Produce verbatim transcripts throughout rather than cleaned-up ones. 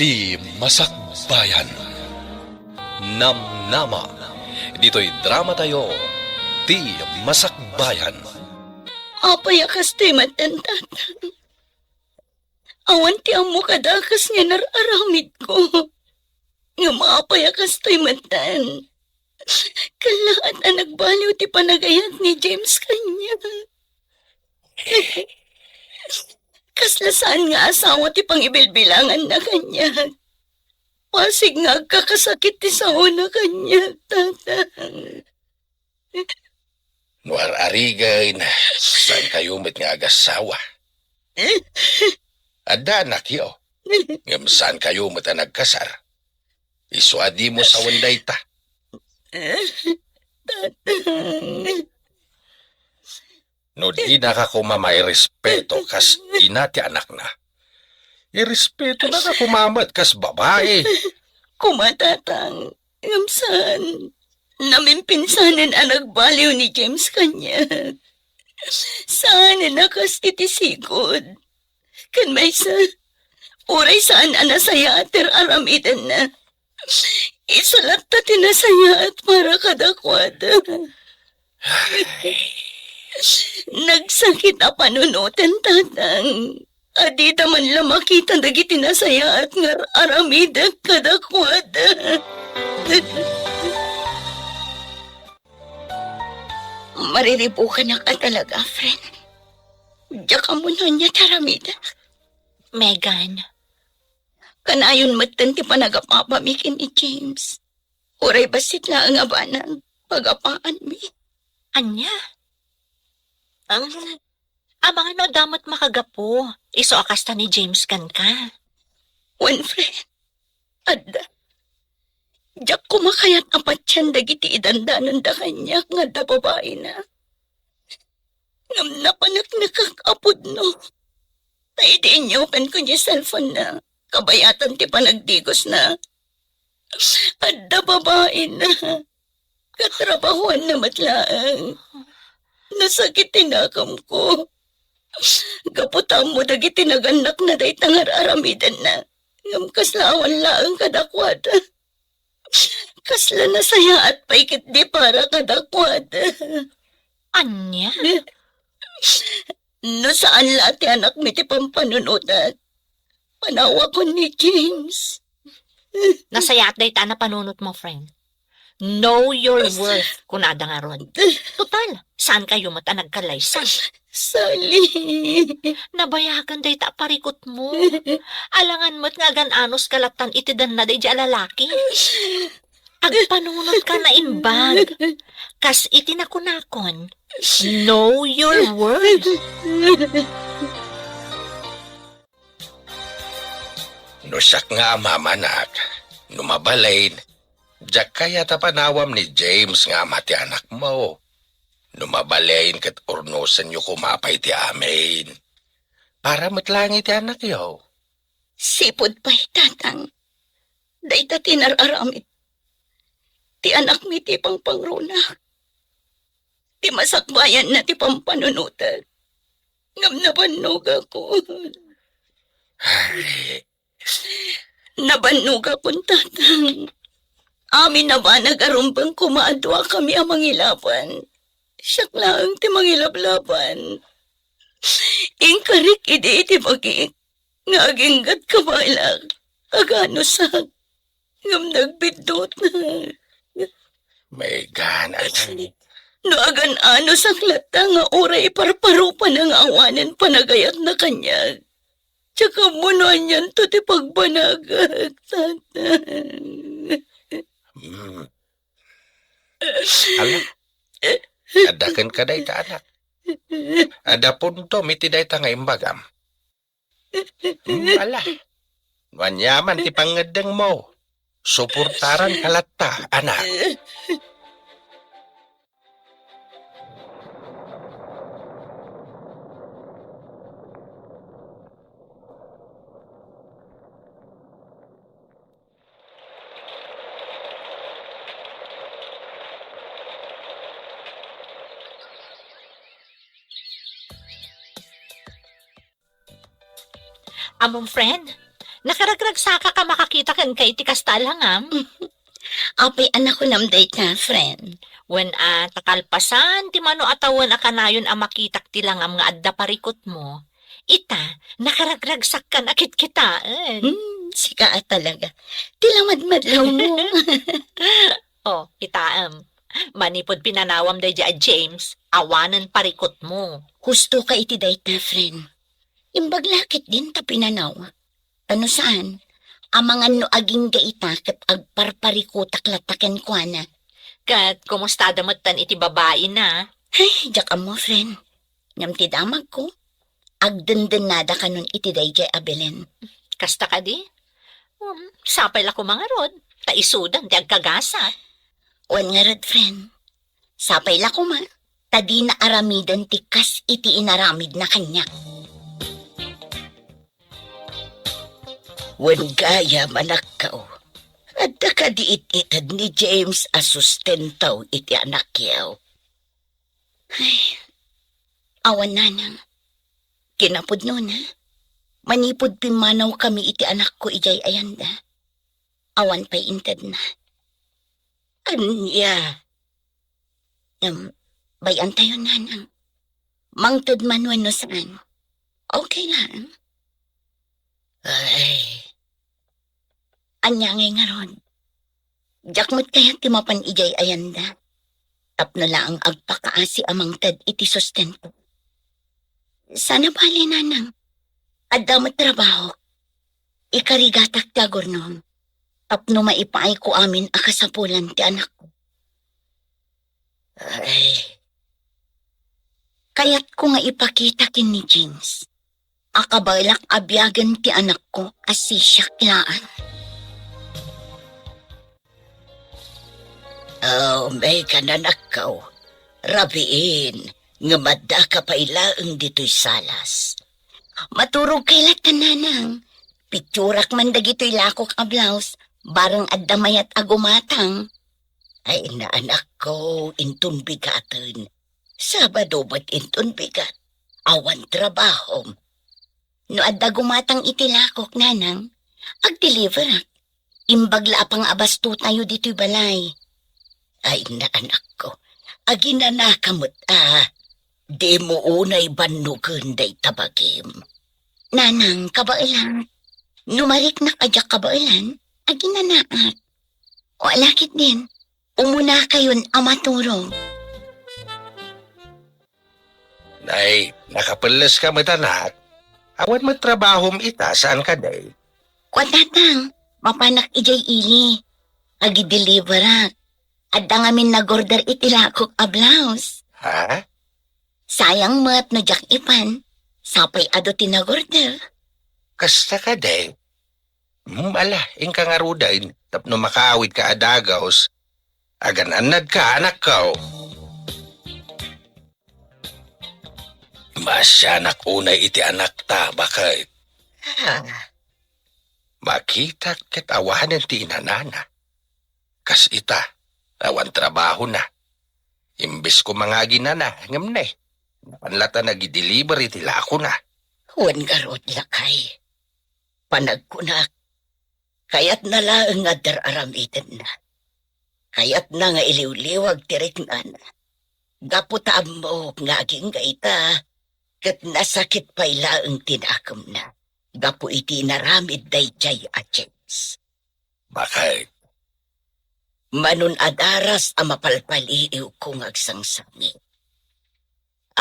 Ti Masakbayan. Namnama, ditoy drama tayo, Ti Masakbayan. Apay a kastoy met, Tatang? Awan ti ammo kadakas nga nar-aramidko. Ngem apay a kastoy metten? Kallaat a nagbaliw ti panagayat ni James kaniak. Kasla saan nga asawa ti pangibilbilanganna kaniak. Pasig nga agkakasakit ti saona kaniak, Tatang. No ar-arigen, saankayo met nga agassawa. Adda anakyo, ngem saankayo met a nagkasar. Isu a dimo sawen dayta. Tatang. No dinaka koma mairespeto kas ina ti anakna, irespetonaka koma met kas babai. Koma, Tatang, ngem saan. Namimpinsanen a nagbaliw ni James kaniak. Saanen a kas iti sigud. Ken maysa, uray saan a nasayaat ti ar-aramidenna, isu latta ti nasayaat para kadakuada. Nagsakit a panunoten, Tatang, a dida man la makita dagiti nasayaat nga ar-aramidek kadakuada. Mariribukanak a talaga, friend. Diak ammo no ania ti aramidek. Megan. Kanayon metten ti panagapapami ken ni James. Uray bassit laeng a banag, pagapaanmi. Ania? Ang, amangan no adda met makagapu, isu a kasta ni James kenka. Wen, friend, adda. Diak koma kayat a patien dagiti idandananda kaniak nga adda babaina. Ngem napaneknekak a pudno. Ta idi inyopenko diay cellphone-na, kabayatan ti panagdigosna, adda babaina. Katrabahuanna met laeng. Nasakit ti nakemko. Gapu ta ammo dagiti nagannakna dayta nga ar-aramidenna. Ngem kasla awan laeng kadakuada. Kasla nasayaat pay ketdi para kadakuada. Ania? No saan la ti anakmi ti pampanunotak, panawakon ni James. Nasayaat dayta a napanunotmo, friend. Know your worth, kunada ngarud. Total, saankayo met a nagkalaysa. Sally. Nabayagen dayta a parikutmo. Alangan met nga agan-anos ka lattan iti danna daydi a lalaki. Agpanunotka naimbag. Kas iti nakunakon, know your worth. No siak nga amamanak, no mabalin, diak kayat a panawam ni James nga ama ti anakmo. No mabalin ket urnosenyo koma pay ti amin. Para met laeng iti anakyo. Sipud pay, Tatang. Dayta ti nar-aramid ti anakmi ti pangpangrunak. Ti masakbayanna ti pampanunotek. Ngem nabannogakon. Ay. Nabannogakon, Tatang. Amin a banag a rumbeng koma a duakami a mangilaban. Siak laeng ti mangilablaban. Inkarik idi iti bagik nga aginggatka baelak, aganusak, ngem nagbiddutnak. Megan, anak. No agan-anusak latta nga uray iparparupana nga awanen panagayatna kaniak, diak ammo no anianto ti pagbanagak, Tatang. Hmm. Ala, adda kenka dayta, anak. Adda puntom iti dayta nga imbagam. Hmm, ala. No aniaman ti pangngeddengmo, suportaranka latta, anak. Ammom, friend, Nakaragragsakak a makakita kenka iti kasta a langam. Apay a nakunam dayta, friend? Wen a, ta kalpasan ti mano a tawen a kanayon a makitak ti langam nga adda parikutmo, ita, nakaragragsakkan a kitkitaen. Hmm, sika a talaga. Ti lamadmadlawmo. Oh, kitaem. Manipud pinanawam daydiay a James, awanen parikutmo. Husto ka iti dayta, friend. Imbag la ketdin ta pinanaw. Ta no saan, amangan no agingga ita ket agparparikutak latta kenkuana. Ket kumustada metten iti babaina? Ay, diak ammo, friend. Ngem ti damagko, agdendennada kanon iti daydiay a Belen. Kasta kadi? Um, sapay la koma ngarud, ta isudan ti agkagasat. Wen ngarud, friend. Sapay la koma, ta dina aramiden ti kas iti inaramidna kaniak. Wen gayam, anakko, adda kadi it-ited ni James a sustento iti anakyo? Ay, awan, nanang. Kinapudnona, manipud pimmanawkami iti anakko idiay ayanda, awan pay intedna. Ania? Ngem, bay-antayon, nanang. Mangted man wenno saan. Okay lang. Ay. Ania ngay ngarud? Diak met kayat ti mapan idiay ayanda. Tapno laeng agpakaasi a mangted iti sustento. Saan a bale, nanang. Adda met trabahok. Ikarigatak ti agurnong. Tapno maipaayko amin a kasapulan ti anakko. Ay. Kayatko nga ipakita ken ni James a kabaelak a biagen ti anakko a sisiak laeng. Oh, Megan, anakko. Rabiin, ngem addaka pay laeng ditoy salas. Maturogkay latta, nanang. Pitsurak man dagitoy lakok a blouse, bareng adda mayat a gumatang. Ay, na, anakko, inton bigaten. Sabado met inton bigat. Awan trabahom. No adda gumatang iti lakok, nanang, agdeliverak. Imbag la a pangabastotayo ditoy balay. Ay, na, anakko, aginanaka met a. Dimo unay bannogen dayta bagim. Nanang, kabaelak. No mariknak a diak kabaelan, aginanaak. O, ala ketdin, umunakayon a maturog. Nay, nakapelles ka met, anak. Awan met trabahom ita, saan kadi? Kua, tatang, mapanak idiay ili. Agideliverak. Adda ngamin nagorder iti lakok a blouse. Ha? Sayang met no diak ipan. Sapay adu ti nagorder. Kasta kadi? Hmm, ala, inka ngaruden, tapno makaawidka a dagus. Agan-annadka, anakko. Maasianak unay iti anakta, baket. Ah. Makitak ket awanen ti inanana. Kas ita, awan trabahona. Imbes koma nga aginana, ngem ne, napan latta nagideliver iti lakona. Wen ngarud, lakay. Panagkunak, kayatna laeng nga dar-aramidenna. Kayatna nga iliwliwag ti riknana. Gapu ta ammok nga agingga ita, ket nasakit pay laeng ti nakemna gapu iti inaramid daydiay a James. Baket? Manon a daras a mapalpaliiwko nga agsangsangit.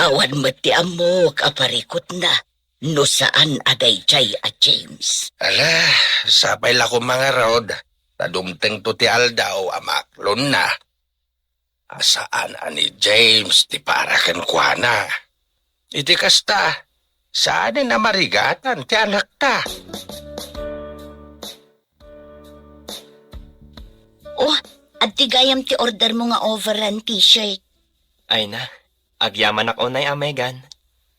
Awan met ti ammok a parikutna no saan a daydiay a James. Ala, sapay la koma ngarud, ta dumtengto ti aldaw a maaklonna a saan a ni James ti para kenkuana. Iti kasta, saanen a marigatan ti anakta. Oh, adtoy gayam ti ordermo nga overrun t-shirt. Ay na, agyamanak unay a, Megan.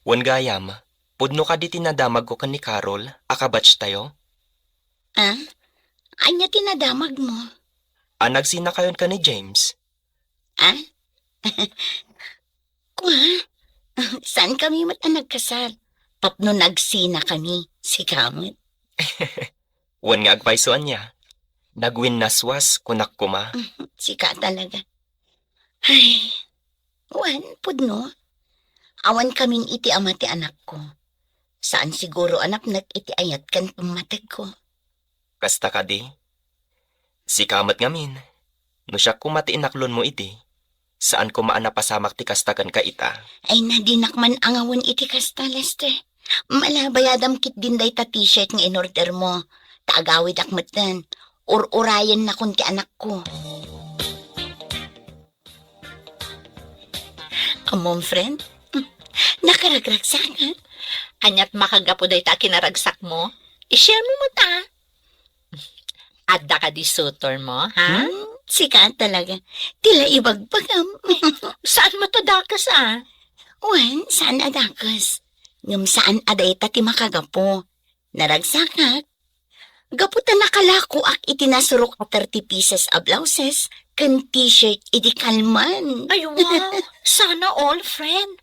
Wen gayam, pudno kadi ti nadamagko ken ni Carol a kabatchtayo? Ah? Ania ti nadamagmo? A nagsinakayon ken ni James. Ah? Kua? Saankami met a nagkasar. Tapno nagsinakami, sika met. Wen nga agpayso ania? Nagwinnaswas, kunak koma. Sika talaga. Ay, wen, pudno. Awan kamin iti ama ti anakko. Saan siguro a napnek iti ayat ken pammategko. Kasta kadi? Sika met ngamin, no siak koma ti inaklonmo idi, saan koma a napasamak ti kasta kenka ita. Ay, na, dinak man angawen iti kasta, Lester. Mala, bayadam ketdin dayta t-shirt nga inordermo. Ta agawidak metten. Ur-urayennakon ti anakko. Ammom, friend? Nakaragragsak, ha? Aniat makagapu dayta a kinaragsakmo? I-share mo met, a. Adda kadi suitor mo, ha? Hmm, sika talaga. Ti la ibagbagam. Saan met a dakes, a? Wen, saan a dakes. Ngem saan a dayta ti makagapu. Naragsakak. Gapu ta nakalakoak iti nasurok a thirty pieces a blouses ken t-shirt idi kalman. Ay, wow! Sana all, friend.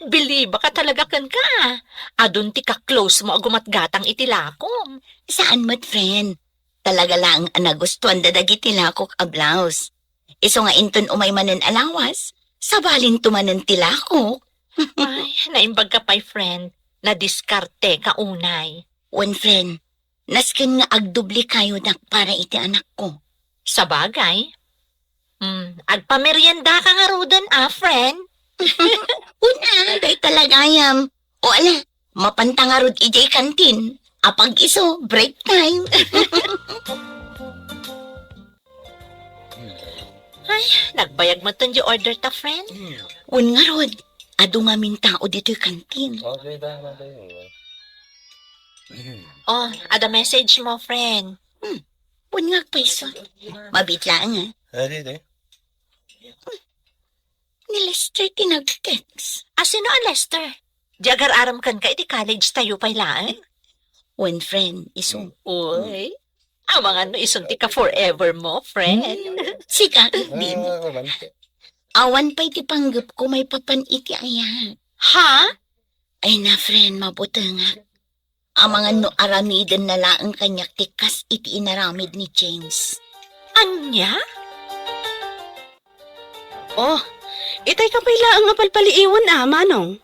Believe ka talaga kenka, a. Adun ti ka-close mo a gumatgatang iti lakom. Saan met, friend. Talaga laeng a nagustuanda dagiti lakok a blouse. Isu nga inton umay manen a lawas, sabalinto manen ti lakok. Ay, naimbag ka pay, friend. Nadiskarte ka unay. Wen, friend, nasken nga agdubli kayo dak para iti anakko. Sabagay. Hmm, agpamerienda ka ngaruden, a, friend? Una, dayta la gayam. O ala, mapanta ngarud idiay kantin. Apag-isu, break time. Ay, nagbayag metten di order ta, friend. Wen ngarud, adu ngamin tao ditoy kantin. Okay, tama tayo. Oh, ada message mo, friend. Hmm. Wen nga agpayso. Mabit laeng, a. Adi, adi. Ni Lester ti nag-text. A, sino a Lester? Di agar-arem kenka iti college tayo pay laeng? Wen, friend, isu. Uy. Amangan no isun ti ka-forever mo, friend. Hmm, sika ketdin. Ah, awan. Awan pay ti panggepko maipapan iti ayat. Ha? Ay na, friend, mabutengak. Amangan no aramidenna laeng kaniak ti kas iti inaramid ni James. Ania? Oh, itay ka pay laeng a palpaliiwen, a, Manong.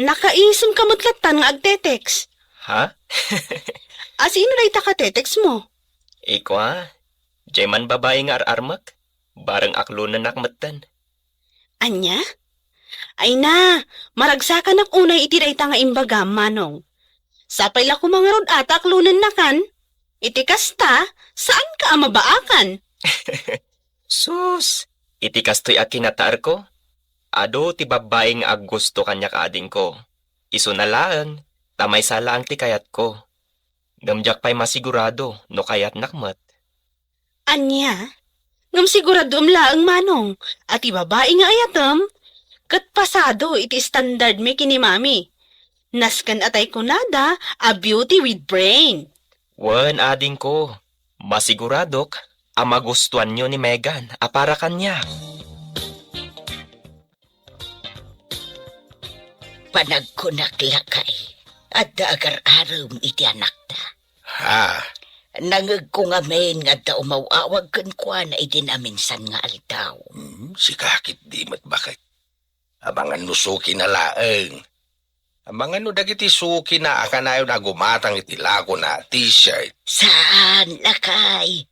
Nakaisem ka met lattan nga agte-text. Ha? A, sino dayta ka-text mo? Ikua, diay man babai nga ar-armek, bareng aklonennak metten. Ania? Ay na, maragsakanak unay iti dayta nga imbagam, Manong. Sapay la koma ngarud a ta aklonennakan. Iti kasta, saanka a mabaakan. Sus! Iti kastoy a kinataerko, adu ti babbai nga aggusto kaniak adingko. Isuna laeng, ta maysa laeng ti kayatko. Ngem diak pay masigurado no kayatnak met. Ania? Ngem siguradoem laeng, Manong, a ti babai nga ayatem ket pasado iti standard mi ken ni Mami. Nasken a tay kunada a beauty with brain. Wen, adingko, masiguradok a magustuanyo ni Megan a para kaniak. Panagkunak, lakay, adda agar-arem iti anakta. Ha? Nangegko ngamin nga adda umaw-awag kenkuana idi naminsan nga aldaw. Hmm, sika ketdi met, baket. Amangan no sukina laeng. Amangan no dagiti sukina a kanayon a gumatang iti lakona a t-shirt. Saan, lakay.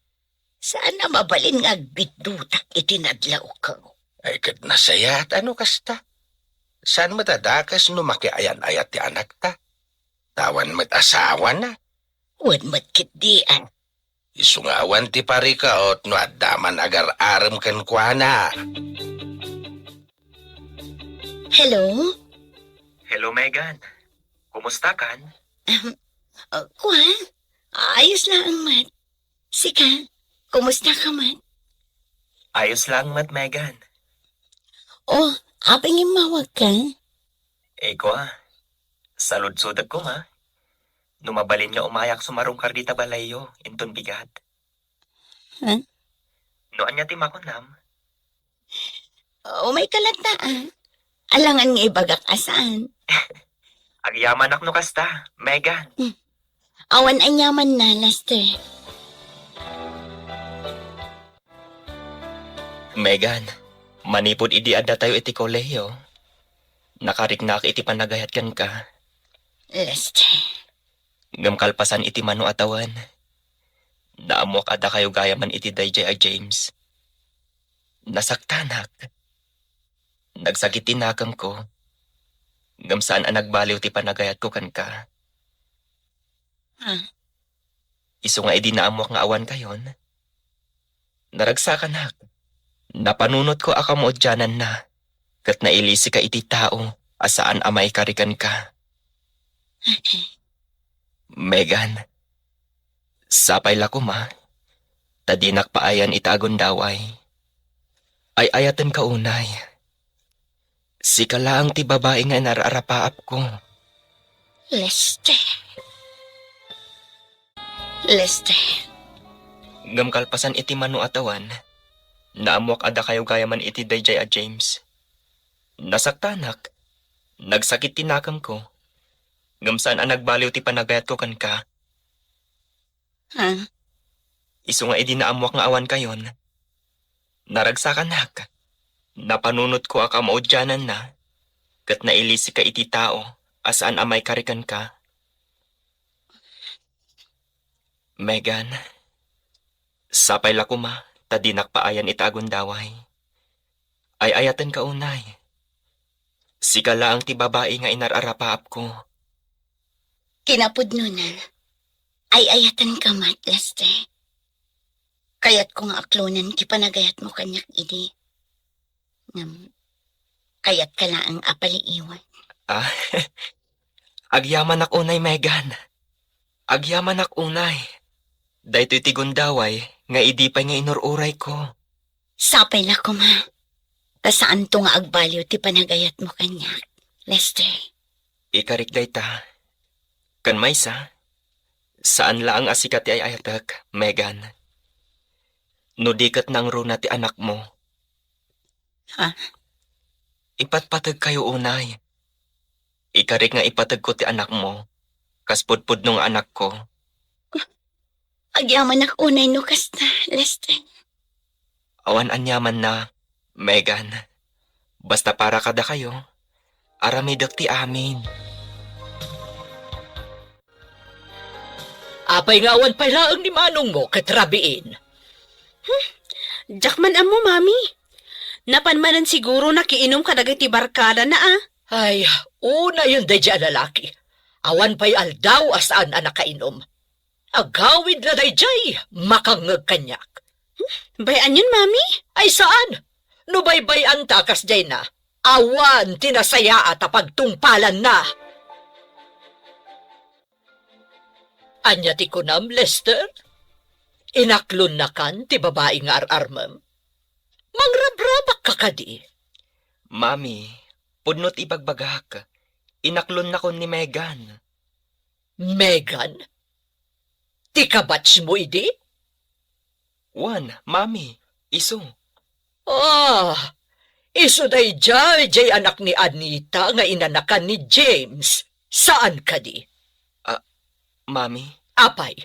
Saan a mabalin nga agbiddutak iti nadlawko. Ay, ket nasayaat a no kasta. Saan met a dakes no makiayan-ayat ti anakta. Ta awan met asawana. Wen met ketdi a. Isu nga awan ti parikaut no adda man agar-arem kenkuana. Hello? Hello, Megan. Kumusta kan? Ahem. Ah, kua? Ayos laeng met. Sika, kumusta ka met? Ayos laeng met, Megan. Oh, apay nga immawag ka? Eh, kua, saludsodek koma. No mabalin nga umayak sumarungkar dita balayyo, inton bigat. Huh? No ania ti makunam? Umay ka latta, ah. Alangan nga ibagak a saan. Agyamanak no kasta, Megan. Hmm. Awan aniamanna, Lester. Megan, manipud idi addatayo iti kolehiyo, nakariknak iti panagayat kenka. Lester. Ngem kalpasan iti mano a tawen, naammoak a dakayo gayam iti daydiay a James. Nasaktanak. Nagsakit ti nakemko. Ngem saan a nagbaliw ti panagayatko kenka. Ah. Isu nga idi naammoak nga awankayon, naragsakanak. Napanunotko a kamaudiananna, ket nailisika iti tao a saan a maikari kenka. Megan, sapay la koma, ta dinak paayan ita a gundaway. Ay-ayatenka unay. Sika laeng ti babai nga inar-arapaapko. Lester. Lester. Ngem kalpasan iti mano a tawen, naammoak a dakayo gayam iti daydiay a James. Nasaktanak. Nagsakit ti nakemko. Ngem saan a nagbaliw ti panagayatko kenka. Ha? Isu nga idi naammoak nga awankayon, naragsakanak. Napanunotko a kamaudiananna, ket nailisika iti tao a saan a maikari kenka. Megan, sapay la koma, ta dinak paayan ita a gundaway. Ay-ayatenka unay. Sika laeng ti babai nga inar-arapaapko. Kinapudnona, ay-ayatenka met, Lester. Kayatko nga aklonen ti panagayatmo kaniak idi. Ngem, kayatka laeng a paliiwan. Ah, agyamanak unay, Megan. Agyamanak unay. Daytoy ti gundaway nga idi pay nga inur-urayko. Sapay la koma. Ta saanto nga agbaliw ti panagayatmo kaniak, Lester. Ikarik dayta. Ken maysa, saan laeng a sika ti ay-ayatek, Megan. No di ket nangruna ti anakmo. Ha? Ipatpategkayo unay. Ikarik nga ipategko ti anakmo, kas pudpudno nga anakko. Agyamanak unay no kasta, Lester. Awan aniamanna, Megan. Basta para kadakayo, aramidek ti amin. Apay nga awan pay laeng ni manongmo ket rabiin? Hmm, diak man ammo, Mami. Napan manen siguro nakiinum kadagiti barkadana, a. Ay, unayen daydiay a lalaki. Awan pay aldaw a saan a nakainum. Agawid la daydiay, makangngeg kaniak. Hmm, bay-anyon, Mami? Ay, saan? No baybay-anta kasdiay na, awan ti nasayaat a pagtungpalanna. Ania ti kunam, Lester? Inaklonnakan ti babai nga ar-armem? Mangrabrabakka kadi? Mami, pudno ti ibagbagak. Inaklonnakon ni Megan. Megan? Ti kabatsmo idi? Wen, Mami, isu. Ah, isu daydiay, diay anak ni Anita nga inanakan ni James. Saan kadi? Ah, Mami? Apay,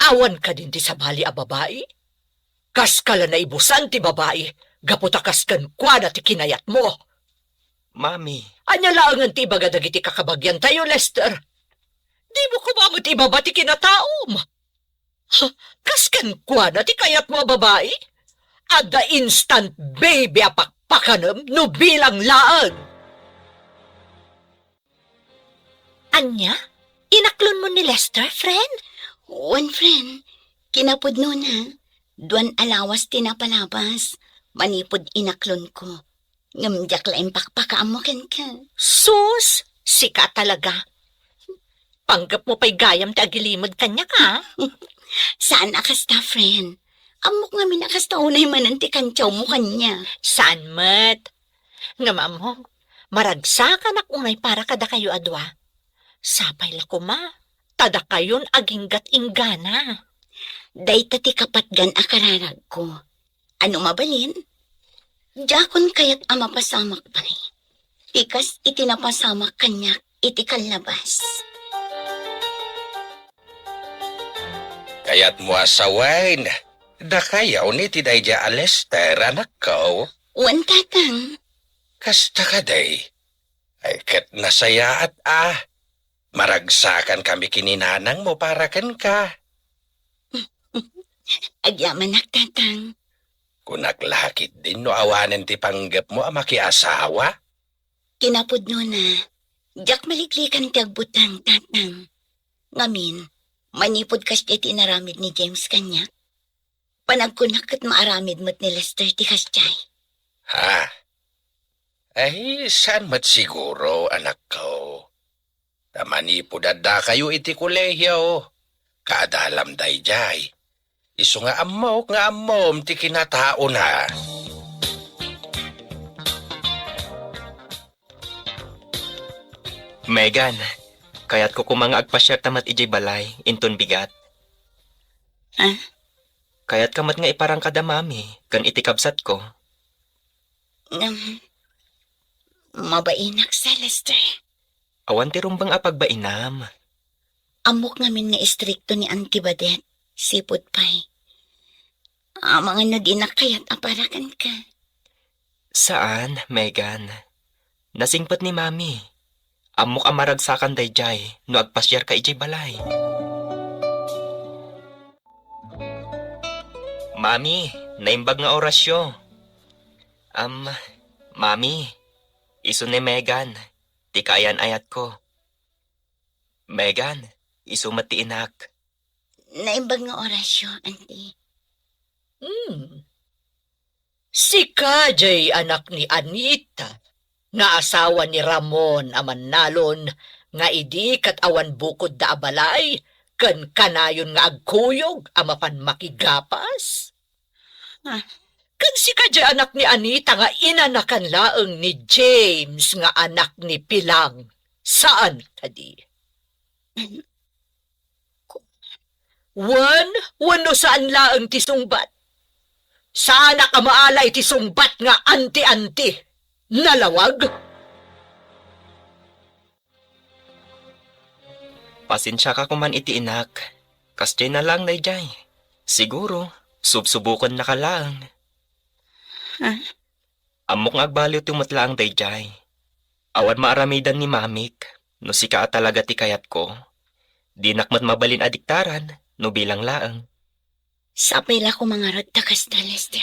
awan kadin ti sabali a babai? Kaska la naibusan ti babai, gapu ta kas kenkuana ti kinayatmo. Mami. Ania laengen ti ibaga dagiti kakabagiantayo, Lester? Dimo koma met ibaba ti kinataom. Ha, kas kenkuana ti kayatmo a babai? Adda instant baby a pakpakanem no bilang laeng. Ania? Inaklonmo ni Lester, friend? Wen, friend. Kinapudnona, duan a lawas ti napalabas manipud inaklonko. Ngem diak la impakpakaammo kenka. Sus, sika talaga. Panggepmo pay gayam ti agilimed kaniak, a? Saan a kasta, friend. Ammok ngamin a kasta unay manen ti kantiawmo kaniak. Saan met? Ngem ammom, maragsakanak unay para kadakayo a dua. Sapay la koma, ta dakayon aginggat inggana. Dayta ti kapatgan a kararagko. Ano mabalin? Diakon kayat a mapasamak pay. Ti kas iti napasamak kaniak iti kallabas. Kayatmo a sawen dakayo ni ti daydiay a Lester, anakko? Wen, Tatang. Kasta kadi? Ay, ket nasayaat a. Maragsakan kami ken ni nanangmo para kenka. Agyamanak, Tatang. Kunak la ketdin no awanen ti panggepmo a makiasawa? Kinapudnona, diak maliklikan ti agbutang, Tatang. Ngamin, manipud kasdiay ti inaramid ni James kaniak, panagkunak ket maaramid met ni Lester ti kasdiay. Ha? Ay, saan met siguro, anakko. Ta manipud addakayo iti kolehio, kaadalam daydiay. Isu nga ammok nga ammom ti kinataona. Megan, kayatko koma nga agpasiarta met idiay balay, inton bigat. Ah? Kayatka met nga iparang kada Mami ken iti kabsatko? Ngem, mabainak sa, Lester. Awan ti rumbeng a pagbainam. Ammok ngamin nga istrikto ni Auntie Badet, sipud pay. Amangan no dinak kayat a para kenka. Saan, Megan. Nasingpet ni Mami. Ammok a maragsakan daydiay no agpasiarka idiay balay. Mami, naimbag nga orasyo. Am, Mami, isu ni Megan, ti kaayan-ayatko. Megan, isu met ti inak. Naimbag nga orasyo, Auntie. Hmm. Sika jay anak ni Anita, nga asawa ni Ramon a mannalon, nga idi ket awan bukodda a balay, ken kanayon nga agkuyog a mapan makigapas? Ah. Ken sika jay anak ni Anita nga inanakan laeng ni James nga anak ni Pilang, saan kadi? Wen, wenno saan laeng ti sungbat? Saanak a maala iti sungbat nga anti-anti. Nalawag? Pasensiaka koman iti inak. Kasdiay na laeng daydiay. Siguro, subsubokennaka laeng. Ha? Ammok nga agbaliwto met laeng daydiay. Awan maaramidan ni Mamik, no sika a talaga ti kayatko. Dinak met mabalin a diktaran, no bilang laeng. Sapay la koma ngarud ta kasta, Lester.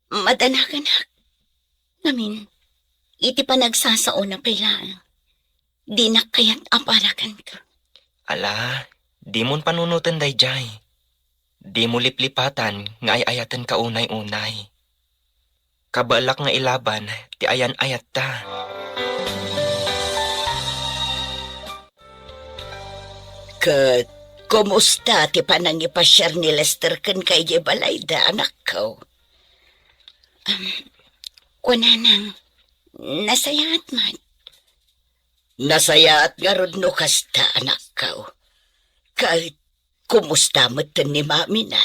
Madanaganak. Ngamin, iti panagsasaona pay laeng. Dinak kayat a para kenka. Ala, dimon panunoten daydiay. Dimo liplipatan nga ay-ayatenka unay-unay. Kabaelak nga ilaban ti ayan-ayatta. Ket kumusta ti panangipasiar ni Lester kenka idiay balayda, anakko? Am, kunanang, nasayaat met. Nasayaat ngarud no kasta, anakko. Ket kumusta metten ni mamina?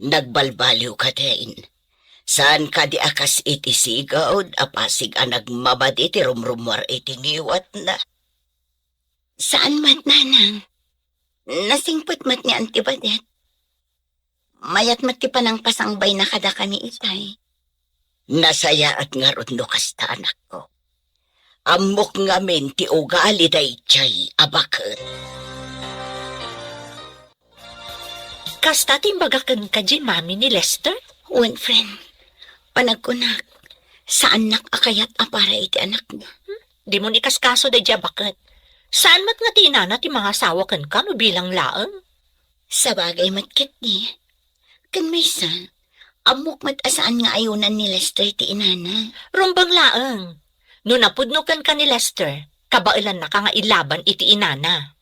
Nagbalbaliw kadin? Saan kadi a kas iti sigud a pasig a nagmabadi ti rumrumuar iti ngiwatna? Saan met, nanang. Nasingpet met ni Auntie Badet. Mayat met ti panangpasangbayna kadakami itay. Nasayaat ngarud no kasta, anakko. Ammok ngamin ti ugali daydiay a baket. Kasta ti imbaga kenka diay mami ni Lester? Wen, friend. Panagkunak, saannak a kayat a para iti anakna. Hmm? Dimon ikaskaso daydiay a baket. Saan met nga ti inana ti mangasawa kenka no bilang laeng? Sabagay met ketdi. Ken maysa, ammok met a saan nga ayonan ni Lester ti inana. Rumbeng laeng. No napudno kenka ni Lester, kabaelannaka nga ilaban iti inana.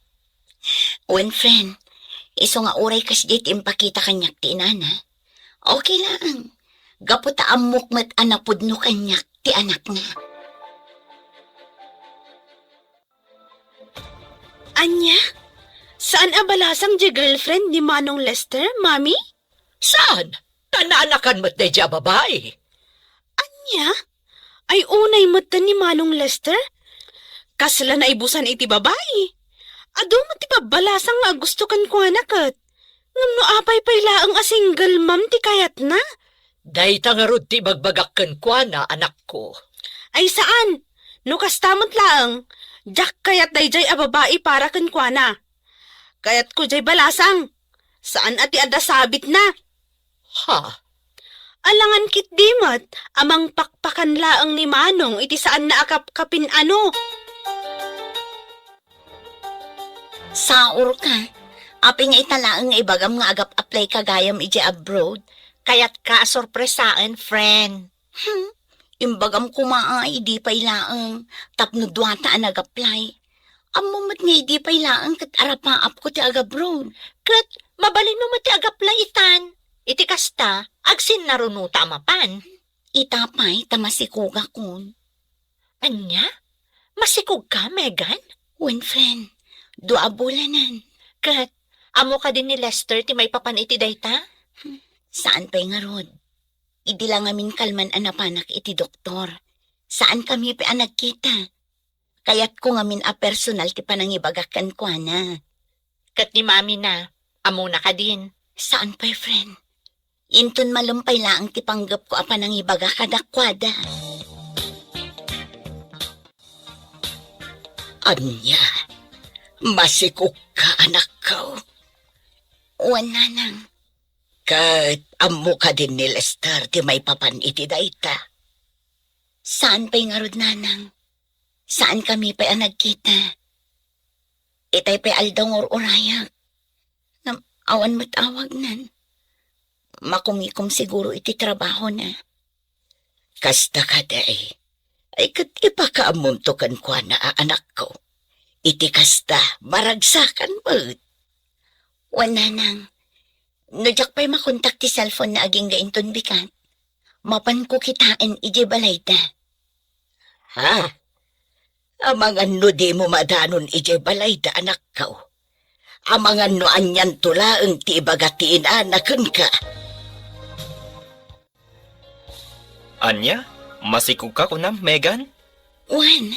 Wen, friend, isu nga uray kasdiay ti impakita kaniak ti inana, okay laeng. Gapu ta ammok met a napudno kaniak ti anakna. Ania? Saan a balasang diay girlfriend ni Manong Lester, Mami? Saan? Kananakan met daydiay a babai. Ania? Ay unay metten ni Manong Lester? Kasla naibusan iti babai. Adu met ti pabbalasang nga agusto kenkuana ket. Ngem no apay pay laeng a single mom ti kayatna? Dayta ngarud ti ibagbagak kenkuana, anakko. Ay saan! No kasta met laeng, diak kayat daydiay a babai para kenkuana. Kayatko diay balasang. Saan a ti adda sabitna. Ha? Alangan ketdi met a mangpakpakan laeng ni Manong iti saanna a kapkapin-ano. Saurka. Apay nga ita laeng nga ibagam nga agap-apply ka gayam idiay abroad? Kayatka a sorpresaen, friend. Hmm. Imbagam koma a idi pay laeng tapno duata a nag-apply. Ammom met nga idi pay laeng ket arapaapko ti agabroad. Ket mabalinmo met ti ag-apply itan. Iti kasta, agsinnarunota a mapan. Ita pay ta masikogakon. Ania? Masikogka, Megan? Wen, friend. Dua a bulanen. Ket, ammo kadi ni Lester ti maipapan iti dayta? Hmm, saan pay ngarud. Idi la ngamin kalman a napanak iti doktor. Saankami pay a nagkita. Kayatko ngamin a personal ti panangibagak kenkuana. Ket ni Mami na, ammona kadin? Saan pay, friend. Inton malem pay laeng ti panggepko a panangibaga kadakuada. Ania? Masikogka, anakko? Wen, nanang. Ket ammo kadin ni Lester ti maipapan iti dayta? Saan pay ngarud, nanang. Saankami pay a nagkita. Itay pay aldaw nga ur-urayak. Ngem awan met awagnan. Makumikom siguro iti trabahona. Kasta kadi. Ay, ket ipakaammonto kenkuana a anakko. Iti kasta, maragsakan met. Wen, nanang. No diak pay makontak ti cellphone-na agingga inton bigat, mapanko kitaen idiay balayda. Ha? Amangan no dimo madanon idiay balayda, anakko. Amangan no anianto laeng ti ibaga ti inana kenka. Ania? Masikogka kunam, Megan? Wen,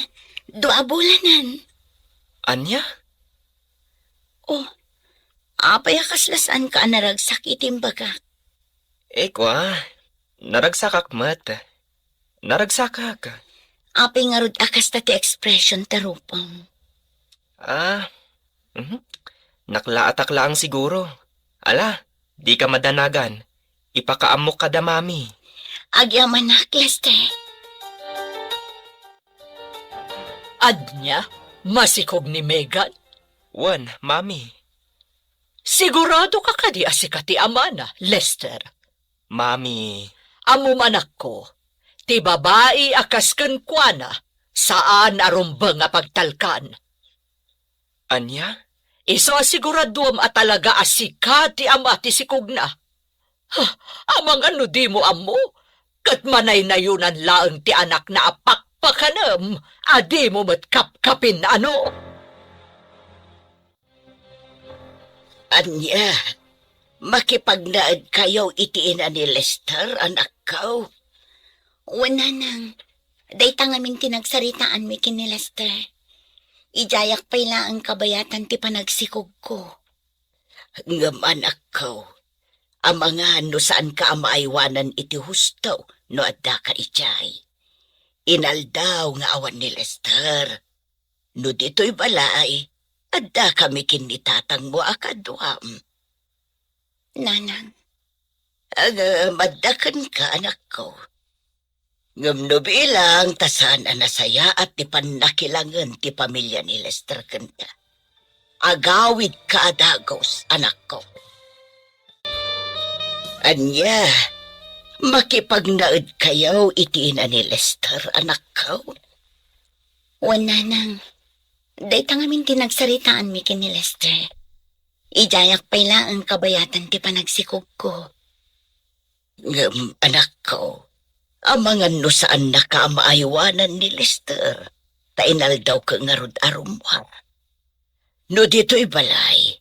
dua a bulanen. Ania? Oh, apay a kasla saanka a naragsak iti imbagak? Eh, kua, naragsakak met. Naragsakak. Apay ngarud a kasta ti expression ta rupam? Ah, mhm. Naklaatak laeng siguro. Ala, dika madanagan. Ipakaammok kada Mami. Agyamanak, Lester. Ania? Masikog ni Megan? Wen, Mami. Siguradoka kadi a sika ti amana, Lester? Mami. Ammom, anakko, ti babai a kas kenkuana, saan a rumbeng a pagtalkan. Ania? Isu a siguraduam a talaga a sika ti ama ti sikogna. Ha, amangan no dimo ammo, ket manaynayonan laeng ti anakna a pakpakanem a dimo met kapkapin-ano. Ania, makipagnaedkayo iti ina ni Lester, anakko? Wen, nanang, dayta ngamin ti nagsaritaanmi ken ni Lester. Idiayak pay laeng kabayatan ti panagsikogko. Ngem, anakko, amangan no saanka a maaywanan iti husto no addaka idiay. Inaldaw nga awan ni Lester. No ditoy balay, addakami ken ni tatangmo a kaduam. Nanang. Ngem adda kenka, anakko. Ngem no bilang ta saan a nasayaat ti pannakilangen ti pamilia ni Lester kenta, agawidka a dagus, anakko. Ania, makipagnaedkayo iti ina ni Lester, anakko? Wen, nanang. Dayta ngamin ti nagsaritaanmi ken ni Lester. Idiayak pay laeng kabayatan ti panagsikogko. Ngem, anakko, amangan no saannaka a maaywanan ni Lester, ta inaldawka ngarud a rummuar. No ditoy balay,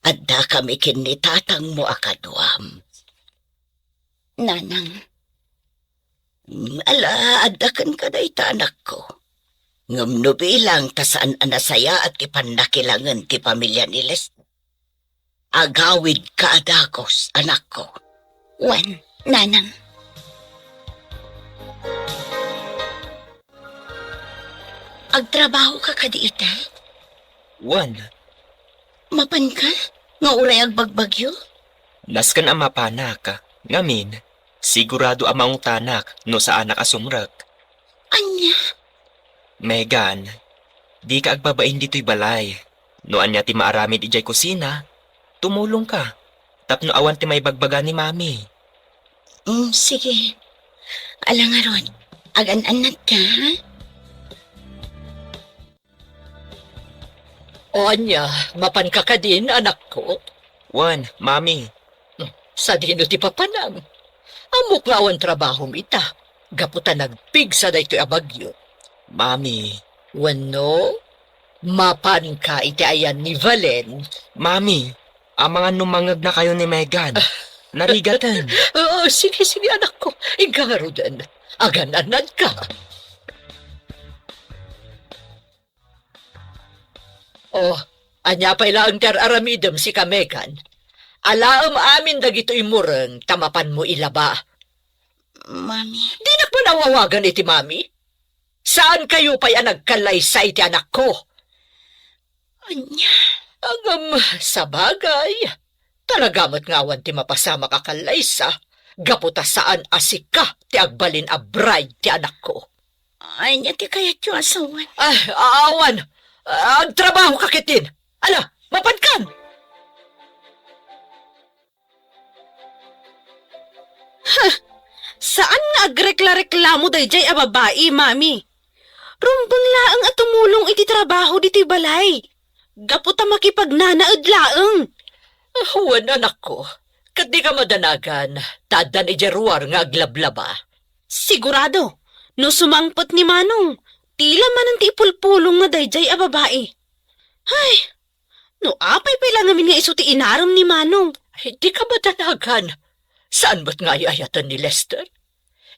addakami ken ni tatangmo a kaduam. Nanang. Mm, ala, adda kenka dayta, anakko. Ngem no bilang ta saan a nasayaat ti pannakilangen ti pamilia ni Lester, Agawidka a dagus, anakko. Wen, nanang. Agtrabahoka kadi ita? Wen. Mapanka? Nga uray agbagbagyo? Nasken a mapanak. Ngamin, sigurado a maungtanak no saanak a sumrek. Ania? Megan, dika agbabain ditoy balay. No ania ti maaramid idiay kusina, tumulongka. Tapno awan ti maibagbaga ni Mami. Mm, sige. Ala ngarud, agan-annadka, ha? O ania, mapanka kadin, anakko? Wen, Mami. Hmm, sadino ti papanam? Ammok nga awan trabahom ita, gapu ta nagpigsa daytoy a bagyo. Mami. Wenno, mapanka iti ayan ni Valen? Mami, amangan no mangegnakayo ni Megan. Narigaten. Oo, sige, sige, anakko. Inka ngaruden. Agan-annadka. Oh, ania pay laeng ti ar-aramidem, sika Megan? Alaem amin dagitoy mureng ta mapanmo ilaba. Mami. Dinak man awawagan iti mami? Saankayo pay a nagkallaysa iti anakko? Ania? Ngem, sabagay, talaga met nga awan ti mapasamak a kallaysa, gapu ta saan a sika ti agbalin a bride ti anakko. Ania ti kayatyo a sawen? Ay, awan. Agtrabahoka ketdin. Ala, mapankan! Ha! Saan nga agrekla-reklamo daydiay a babai, Mami. Rumbeng laeng a tumulong iti trabaho ditoy balay. Gapu ta makipagnanaed laeng. Wen, anakko. Ket dika madanagan, ta addan idiay ruar nga aglablaba. Sigurado, no sumangpet ni Manong, tila manen ti ipulpulongna daydiay a babai. Ay, no apay pay la ngamin nga isu ti inarem ni Manong? Ay, dika madanagan. Saan met nga ay-ayaten ni Lester?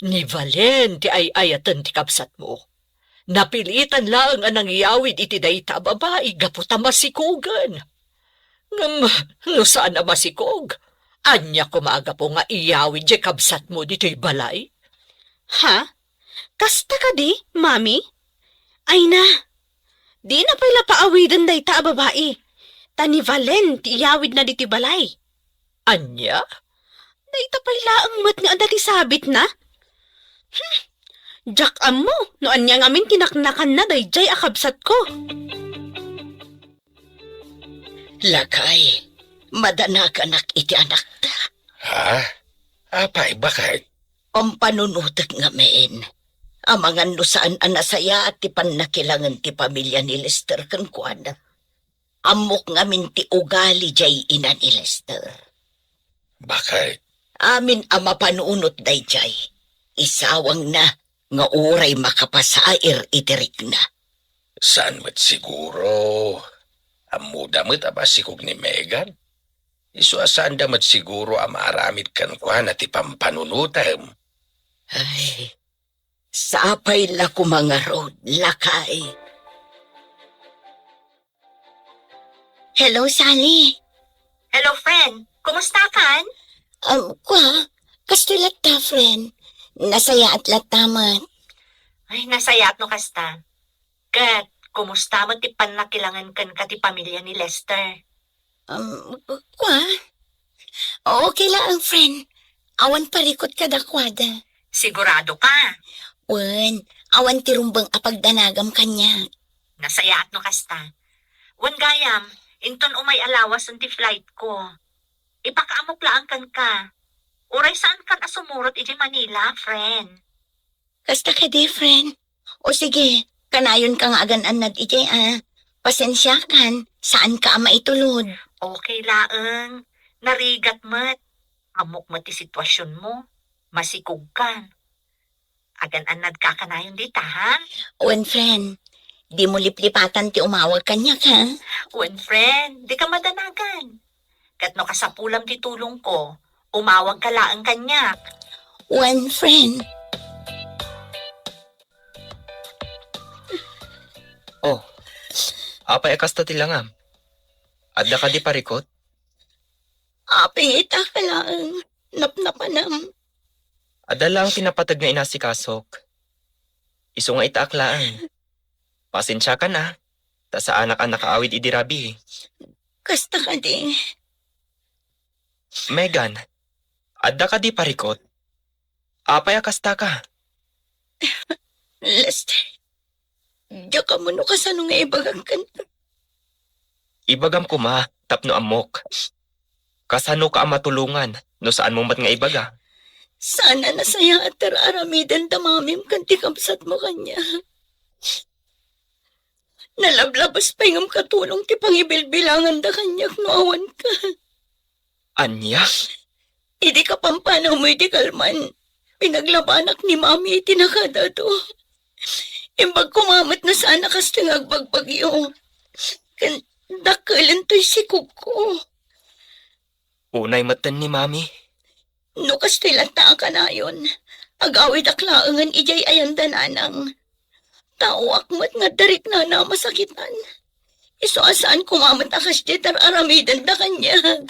Ni Valen ti ay-ayaten ti kabsatmo. Napilitan laeng a nangiyawid iti dayta a babai gapu ta masikogen. Ngem no saan a masikog, ania koma a gapu nga iyawid diay kabsatmo ditoy balay? Ha? Kasta kadi, Mami? Ayna, dina pay la paawiden dayta a babai, ta ni Valen ti iyawidna ditoy balay. Ania? Dayta pay laeng met nga adda ti sabitna? Hmm, diak ammo no ania ngamin ti naknakanna daydiay a kabsatko. Lakay, madanaganak iti anakta. Ha? Apay, baket? Pampanunotek ngamin. Amangan no saan a nasayaat ti pannakilangen ti pamilia ni Lester kenkuana. Ammok ngamin ti ugali diay ina ni Lester. Baket? Amin a mapanunot daydiay, isawangna nga uray makapasair iti rikna. Saan met siguro? Ammoda met a masikog ni Megan? Isu a saanda met siguro a maaramid kenkuana ti pampanunotem. Ay, sapay la koma ngarud, lakay. Hello, Sally. Hello, friend. Kumusta kan? Um, kwa, kastoy latta, friend. Nasayaat latta met. Ay, nasayaat no kasta. Ket, kumusta met ti pannakilangen kenka ti pamilia ni Lester? Um, kwa? Okay laeng, friend. Awan parikut kadakuada. Sigurado ka? Wen, awan ti rumbeng a pagdanagam kaniak. Nasayaat no kasta. Wen gayam, inton umay a lawasen ti flight ko. Ipakaammok laeng kenka. Uray saankan a sumurot idiay Manila, friend. Kasta kadi, friend? O sige, kanayonka nga agan-annad idiay a. Pasensiakan, saanka a maitulod. Okay laeng. Narigat met. Ammok met ti situasionmo. Masikogkan. Agan-annadka kanayon dita, ha? Wen, friend. Dimo liplipatan ti umawag kaniak, ha? Wen, friend. Dika madanagan. Ket no kasapulam ti tulongko, umawagka laeng kaniak. Wen, friend. Oh, apay a kasta ti langam? Adda kadi parikut? Apay nga itaak laeng, napnapanam. Adda laeng ti napateg nga inasikasok. Isu nga itaak laeng. Pasensiakan a, ta saanak a nakaawid idi rabii. Kasta kadi. Megan, adda kadi parikut? Apay a kastaka? Lester, diak ammo no kasano nga ibagak ken. Ibagam koma tapno ammok. Kasanoka a matulongan no saanmo met nga ibaga? Saan a nasayaat ti ar-aramiden da mamim ken ti kabsatmo kaniak. Nalablabas pay ngem katulong ti pangibilbilanganda kaniak no awanka. Ania? Idi kapampanawmo iti kalman, pinaglabanak ni Mami iti nakadado. Imbag koma met no saan a kastoy nga agbagbagyo. Ken dakkelento ti sikogko. Unay metten ni Mami. No kastoy latta a kanayon, agawidak laengen idiay ayanda nanang. Taoak met nga adda riknana a masakitan. Isu a saan koma met a kasdiay ti ar-aramidenda kaniak.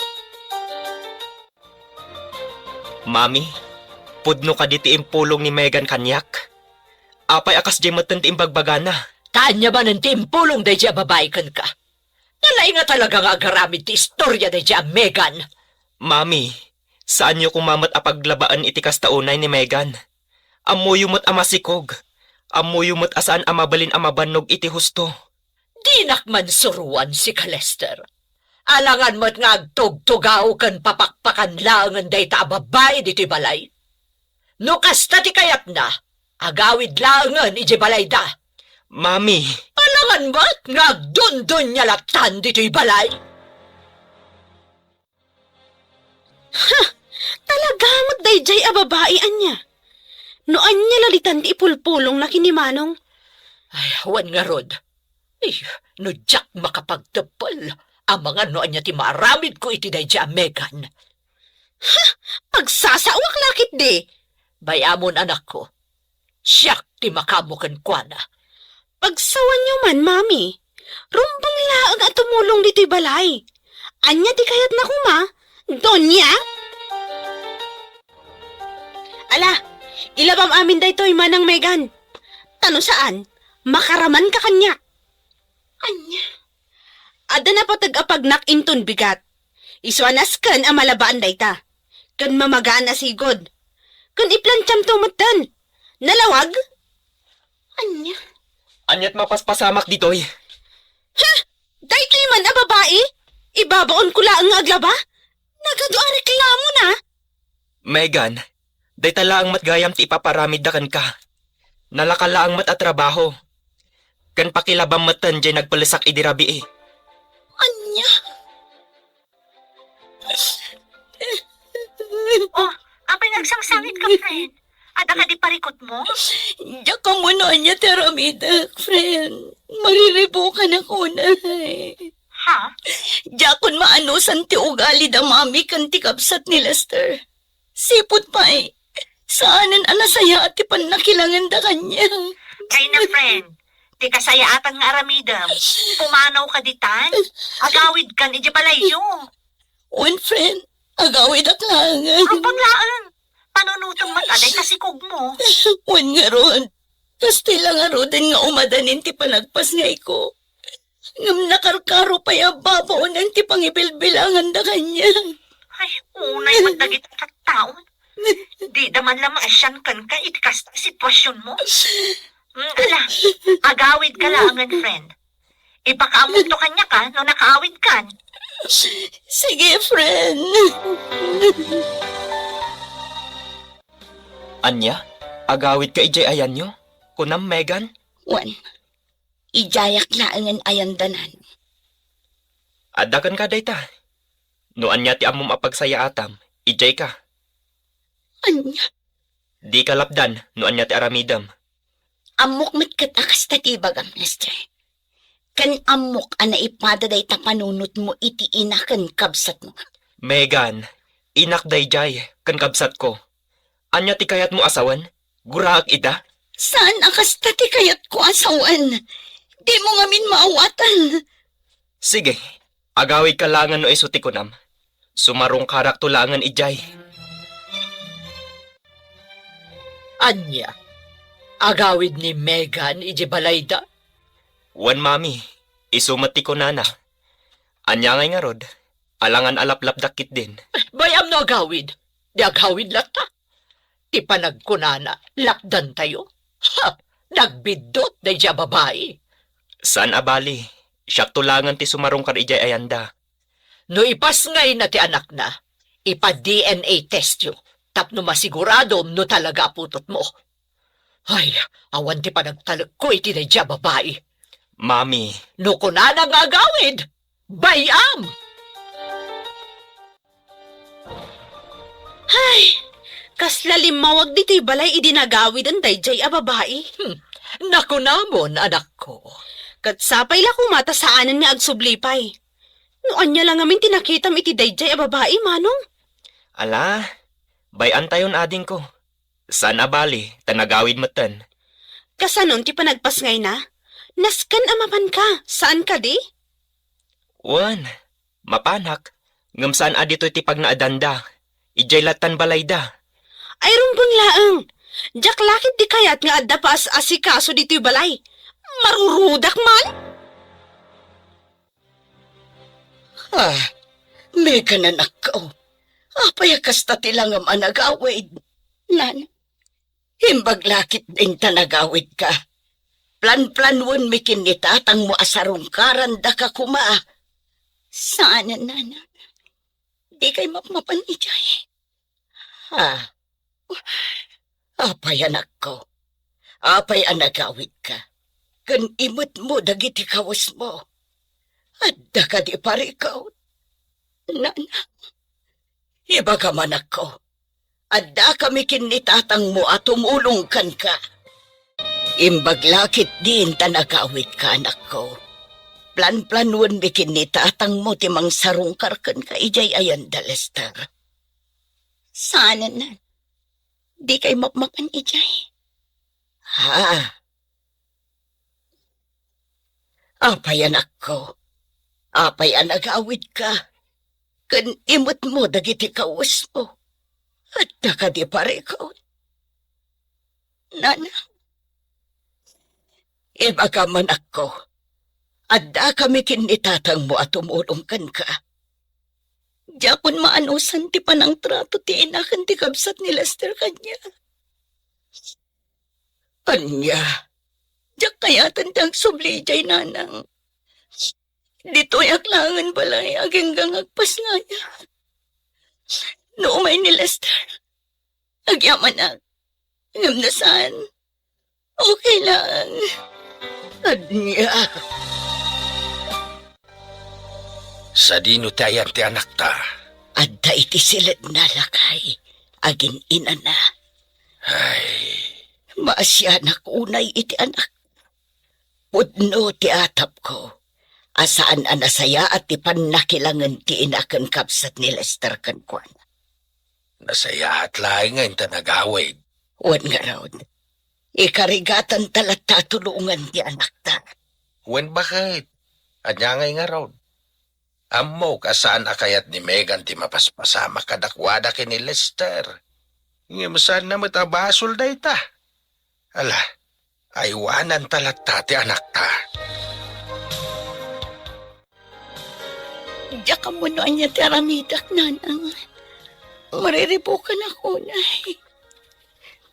Mami, pudno kadi ti impulong ni Megan kaniak? Apay a kasdiay metten ti imbagbagana? Ta ania manen ti impulong daydiay a babai kenka? Nalaing a talaga nga agaramid ti istoria daydiay a Megan. Mami, saanyo koma met a paglabaen iti kasta unay ni Megan. Ammoyo met a masikog. Ammoyo met a saan a mabalin a mabannog iti husto. Dinak man suroan sika, Lester. Alangan met nga agtugtugaw ken papakpakan laengen dayta a babai ditoy balay. No kasta ti kayatna, agawid laengen idiay balayda. Mami! Alangan met nga agdundunia lattan ditoy balay. Ha! Talaga met daydiay a babai ania? No ania la ditan ti ipulpulongna ken ni Manong? Ay, awan ngarud. Ay, no diak makapagteppel, amangan no ania ti maaramidko iti daydiay a Megan. Ha! Pagsasaoak la ketdi! Bay-amon, anakko. Siak ti makaammo kenkuana. Pagsawanyo man, Mami. Rumbeng laeng a tumulong ditoy balay. Ania ti kayatna koma, Doña? Ala, ilabam amin daytoy, Manang Megan. Ta no saan, makaramanka kaniak. Ania? Adda napateg a pagnak inton bigat. Isu a nasken a malabaan dayta. Ken mamagaan a sigud. Ken iplantiamto metten. Nalawag? Ania? Aniat mapaspasamak ditoy? Ha? Daytoy man a babai? Ibabaonko laeng nga aglaba? Nagadu a reklamona. Megan, dayta laeng met gayam ti ipaparamidda kenka. Nalaka laeng met a trabaho. Ken pakilabam metten diay nagpellesak idi rabii. Ania? Oh, apay nga agsangsangit ka, friend? Adda kadi parikutmo? Diak ammo no ania ti aramidek, friend. Mariribukanak unay. Ha? Diakon maanusan ti ugali da Mami ken ti kabsat ni Lester. Sipud pay, saanen a nasayaat ti pannakilangenda kaniak. Ay na, friend. Ti kasayaatan nga aramidem, pumanawka ditan, agawidkan idiay balayyo. Wen, friend, agawidak laengen. Rumbeng laeng. Panunotem met a dayta sikogmo. Wen ngarud, kastoy la ngaruden nga umadanin ti panagpasngayko. Ngem nakarkaro pay a babaonen ti pangibilbilanganda kaniak. Ay, unay met dagiti tattaon. Dida man la maasian kenka iti kasta a situasionmo. Mm, ala, agawidka laengen, friend. Ipakaammoto kaniak a no nakaawidkan. Sige, friend. Ania? Agawidka idiay ayanyo? Kunam, Megan? Wen, idiayak laengen ayandanan. Adda kenka dayta. No ania ti ammom a pagsayaatam, idiayka. Ania? Dika lapdan no ania ti aramidem. Ammok met ket a kasta ti ibagam, Lester. Ken ammok a naipada dayta panunotmo iti ina ken kabsatmo. Megan, inak daydiay ken kabsatko. Ania ti kayatmo a sawen? Guraek ida? Saan a kasta ti kayatko a sawen. Dimo ngamin maawatan. Sige, agawidka laengen no isu ti kunam. Sumarungkarakto laengen idiay. Ania? Agawid ni Megan iti balayda? Wen, Mami, isu met ti kunana. Ania ngay ngarud? Alangan a laplapdak ketdin. Bay-am no agawid. Di agawid latta. Ti panagkunana, lapdantayo. Ha! Nagbiddut daydiay a babai. Saan a bali, siakto laengen ti sumarungkar idiay ayanda. No ipasngayna ti anakna, ipa-D N A testyo tapno masiguradom no talaga a putotmo. Ay, awan ti panagtalekko iti daydiay a babai. Mami. No kunana nga agawid, bay-am! Ay, kasla limmawag ditoy balay idi nagawiden daydiay a babai. Hmm, nakunamon, anakko. Ket sapay la koma ta saanen nga agsubli pay. No ania la ngamin ti nakitam iti daydiay a babai, Manong? Ala, bay-antayon, adingko. Saan a bali, ta nagawid metten. Kasanon ti panagpasngayna? Nasken a mapanka, saan kadi? Wen, mapanak, ngem saan a ditoy ti pagnaedanda. Idiay lattan balayda. Ay, rumbeng laeng. Diak la ket di kayat nga adda paas-asikaso ditoy balay. Marurudak man. Ah, Megan, anakko. Apay a kasta ti langam a nagawid? Nana, imbag la ketdin ta nagawidka. Planplanwenmi ken ni tatangmo a sarungkarandaka koma. Saanen, Nana. Dikay mapmapan idiay. Ha? Apay, anakko? Apay a nagawidka? Ken imetmo dagiti kawesmo. Adda kadi parikut? Nana, ibagam, anakko. Addakami ken ni tatangmo a tumulong kenka. Imbag la ketdin ta nagawidka, anakko. Planplanwenmi ken ni tatangmo ti mangsarungkar kenka idiay ayanda, Lester. Saanen, Nana. Dikay mapmapan idiay. Ha? Apay, anakko? Apay a nagawidka? Ken imetmo dagiti kawesmo. Adda kadi parikut? Nana, ibagam, anakko. Addakami ken ni tatangmo a tumulong kenka. Diakon maanusan ti panangtrato ti ina ken ti kabsat ni Lester kaniak. Ania? Diak kayaten ti agsubli idiay, Nanang. Ditoyak laengen balay agingga nga agpasngayam. No umay ni Lester, agyamanak. Ngem no saan, okay lang. Ania? Sadino ti ayan ti anakta? Adda iti siledna, lakay, agin-inana. Ay. Maasianak unay iti anak. Pudno ti atapko a saan a nasayaat ti pannakilangen ti ina ken kabsat ni Lester kenkuana. Nasayaat laengen ta nagawid. Wen ngarud, ikarigatanta latta a tulongan ti anakta. Wen baket, ania ngay ngarud? Ammok a saan a kayat ni Megan ti mapaspasamak kadakuada ken ni Lester. Ngem saanna met a basol dayta. Ala, aywananta latta ti anakta. Diak ammo no ania ti aramidak, Nanang. Mariribukanak unay.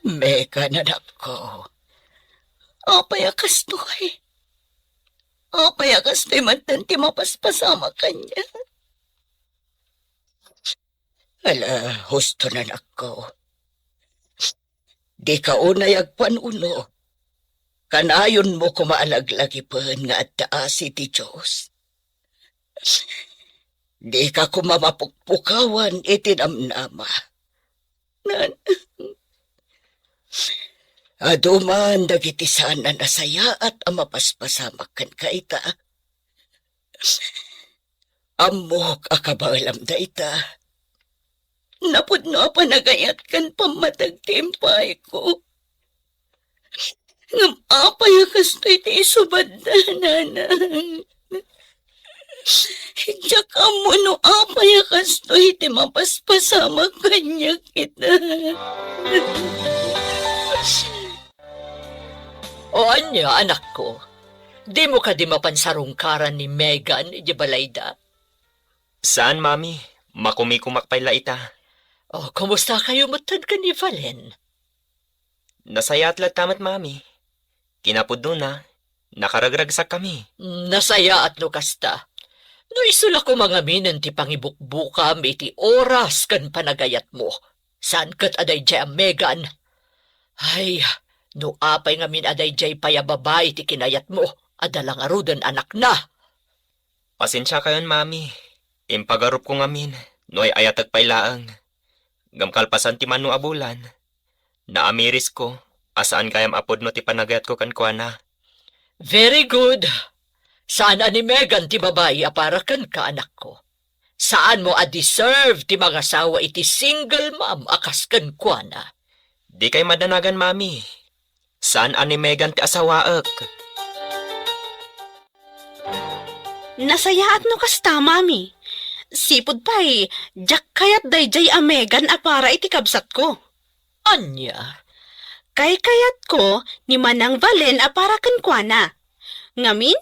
Megan, anakko. Apay a kastoy? Apay a kastoy metten ti mapaspasamak kaniak? Ala, husto, anakko. Dika unay agpanuno. Kanayonmo koma a laglagipen nga adda asi ti Dios. Dika koma mapukpukawan iti namnama. Nan, adu man dagiti saan a nasayaat a mapaspasamak kenka ita. Ammok a kabaelam dayta. Napudno a panagayat ken pammateg ti impayko. Ngem apay a kastoy ti isubadda, Nanang? Diak ammo no apay a kastoy ti mapaspasamak kaniak ita. O ania, anakko? Dimo kadi mapan sarungkaran ni Megan idiay balayda? Saan, Mami. Makumikumak pay la ita. O, kumusta kayo metten ken ni Valen? Nasayaat latta met, Mami. Kinapudnona, nakaragragsakami. Nasayaat no kasta. No isu la koma ngaminen ti pangibukbukam iti oras ken panagayatmo, saan ket a daydiay a Megan. Ay, no apay ngamin a daydiay pay a babai ti kinayatmo, adda la ngaruden anakna. Pasensiakayon, Mami. Impagarupko ngamin no ay-ayatek pay laeng. Ngem kalpasan ti mano a bulan, naamirisko a saan gayam a pudno ti panagayatko kenkuana. Very good. Saan a ni Megan ti babai a para kenka, anakko. Saanmo a deserve ti mangasawa iti single mom a kas kenkuana. Dikay madanagan, Mami. Saan a ni Megan ti asawaek. Nasayaat no kasta, Mami. Sipud pay, diak kayat daydiay a Megan a para iti kabsatko. Ania? Kaykayatko ni Manang Valen a para kenkuana. Ngamin,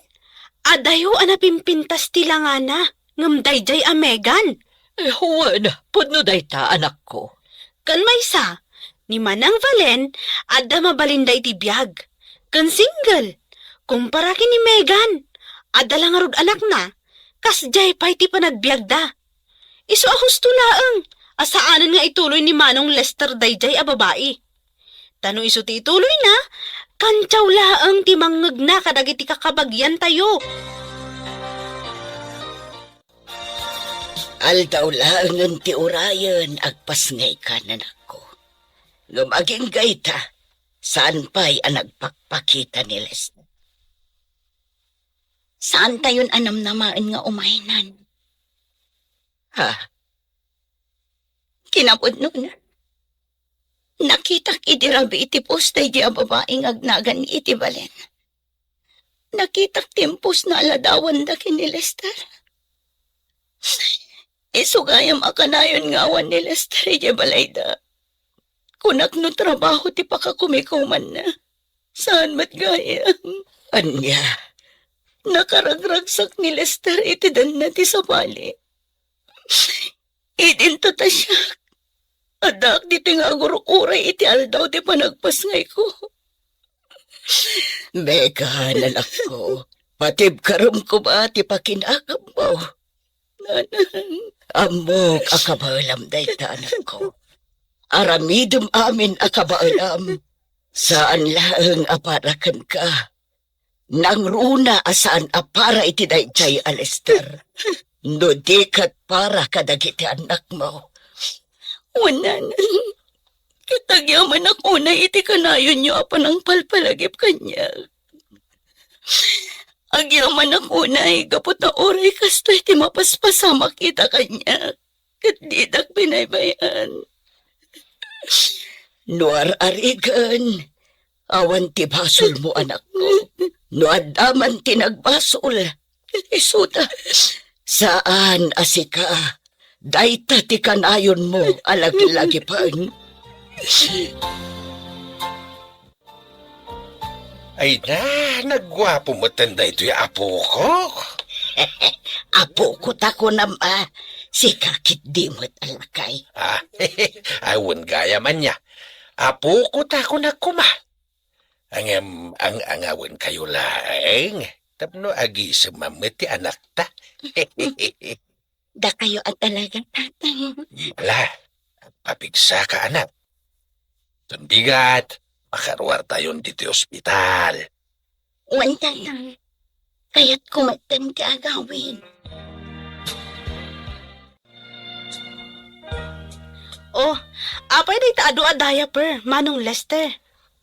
adayo a napimpintas ti langana, ngem daydiay a Megan. Eh, wen, pudno dayta, anakko. Ken maysa, ni Manang Valen, adda mabalinda iti biag. Ken single, kumpara ken ni Megan, adda la ngarud anakna, kasdiay pay ti panagbiagda. Isu a husto laeng a saanen nga ituloy ni Manong Lester daydiay a babai. Ta no isu ti ituloyna, kantiaw laeng ti mangngegna kadagiti kakabagiantayo. Aldaw laengen ti urayen, agpasngayka, anakko. Ngem agingga ita, saan pay a nagpakpakita ni Lester. Saantayon a namnamaen nga umaynan. Ha? Kinapudnona, nakitak idi rabii iti post daydi a babai nga agnagan iti balen. Nakitak ti impostna a ladawanda ken ni Lester. Isu gayam a kanayon nga awan ni Lester idiay balayda. Kunak no trabaho ti pakakumikumanna. Saan met gayam. Ania? Nakaragragsak ni Lester iti danna ti sabali. Idinto ta siak. Addaak ditoy nga agur-uray iti aldaw ti panagpasngayko. Megan, anakko, patibkarem koma ti pakinakammo. Nanang. Ammok a kabaelam dayta, anakko. Aramidem amin a kabaelam. Saan laeng a para kenka. Nangruna a saan a para iti daydiay a Lester. No di ket para kadagiti annakmo. Wen, nanang. Ket agyamanak unay iti kanayonyo a panangpalpalagip kaniak. Agyamanak unay gapu ta uray kastoy ti mapaspasamak ita kaniak, ket didak binaybay-an. No ar-arigen, awan ti basolmo, anakko. No adda man ti nagbasol, isuda. Saan a sika, dayta ti kanayonmo a lagilagipen. Ay na, nagguapo metten daytoy a apoko. Apoko ta kunam a, sika ketdi met a lakay. Ah, awan gayam ania. Apoko ta kunak koma. Ngem, ang-angawenkayo laeng tapno agisem met ti anakta. Dakayo a talaga, Tatang. Ala, agpapigsaka, anak. Ket bigat, makaruartayon ditoy ospital. Wen, Tatang. Kayatko metten ti agawid. Oh, apay dayta adu a diaper, Manong Lester?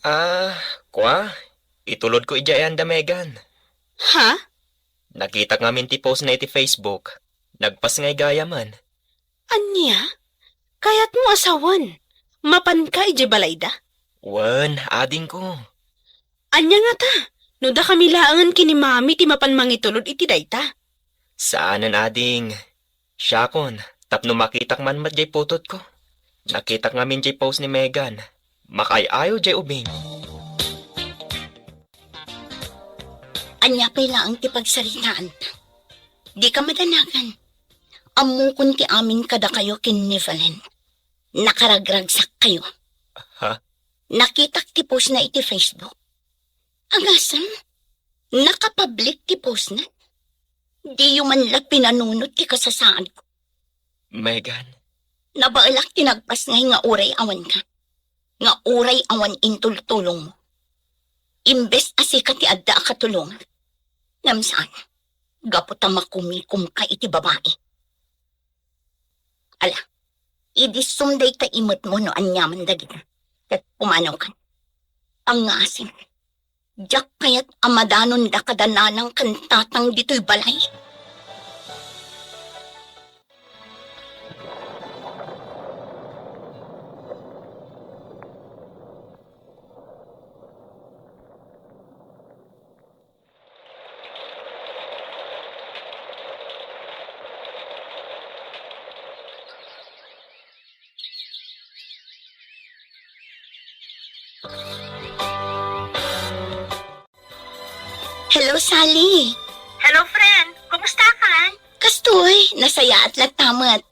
Ah, kua, itulodko idiay anda Megan. Ha? Nakitak ngamin ti postna iti Facebook. Nagpasngay gayamen. Ania? Kayatmo a sawen? Mapanka idiay balayda? Wen, adingko. Ania ngata? No dakami laengen ken ni Mami ti mapan mangitulod iti dayta. Saanen, ading. Siakon, tapno makitak man met jay putotko. Nakitak ngamin jay post ni Megan. Makaay-ayo jay ubing. Ania pay laeng ti pagsaritaanta? Dika madanagan. Ammokon ti amin kadakayo ken ni Valen. Nakaragragsakkayo. Ha? Nakitak ti postna iti Facebook. Agasem, nakapublic ti postna. Diyo man la pinanunot ti kasasaadko. Megan. Nabaelak ti nagpasngay nga uray awanka. Nga uray awan intultulongmo. Imbes a sika ti adda a katulongak. Ngem saan, gapu ta makumikomka iti babai. Ala, idissum dayta imetmo no aniaman dagita. Ket pumanaw kan. Pangngasim. Diak kayat a madanonda kada nanang ken tatang ditoy balay. Hello, Sally. Hello, friend. Kumusta ka? Kastoy, nasayaat latta met.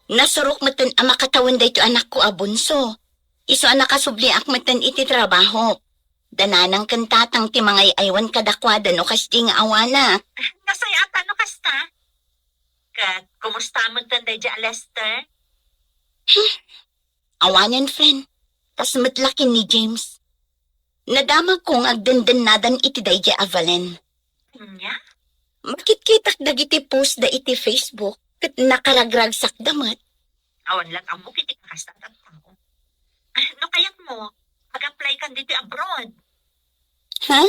Nasurok metten a makatawen daytoy anakko a bunso. Isu a nakasubliak metten iti trabahok. Da nanang ken tatang ti mangay-aywan kadakuada no kasdi nga awanak. Nasayaat no kasta. Ket kumusta metten daydiay a Lester? Awanen, friend. Kas met la ken ni James. Nadamagko nga agdendennadan iti daydiay a Valen. Ania? Makitkitak dagiti post da iti Facebook ket nakaragragsakda met. Awan la't ammok iti kakasta a tattao. Ah, no kayatmo, ag-apply kan ditoy abroad. Ha?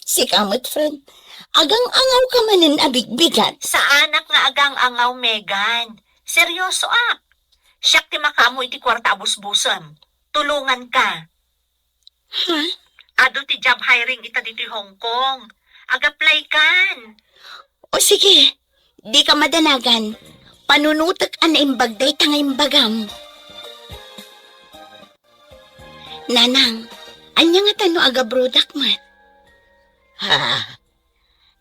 Sika met, friend. Agang-angaw ka manen a bigbigat. Saanak nga agang-angaw, Megan. Seryosoak. Siak ti makaammo iti kuarta a busbusem. Tulongan ka. Ha? Adu ti job hiring ita ditoy Hong Kong. Ag-apply kan. O sige, dika madanagan. Panunotek a naimbag dayta nga imbagam. Nanang, ania ngata no agabrodak met? Ha?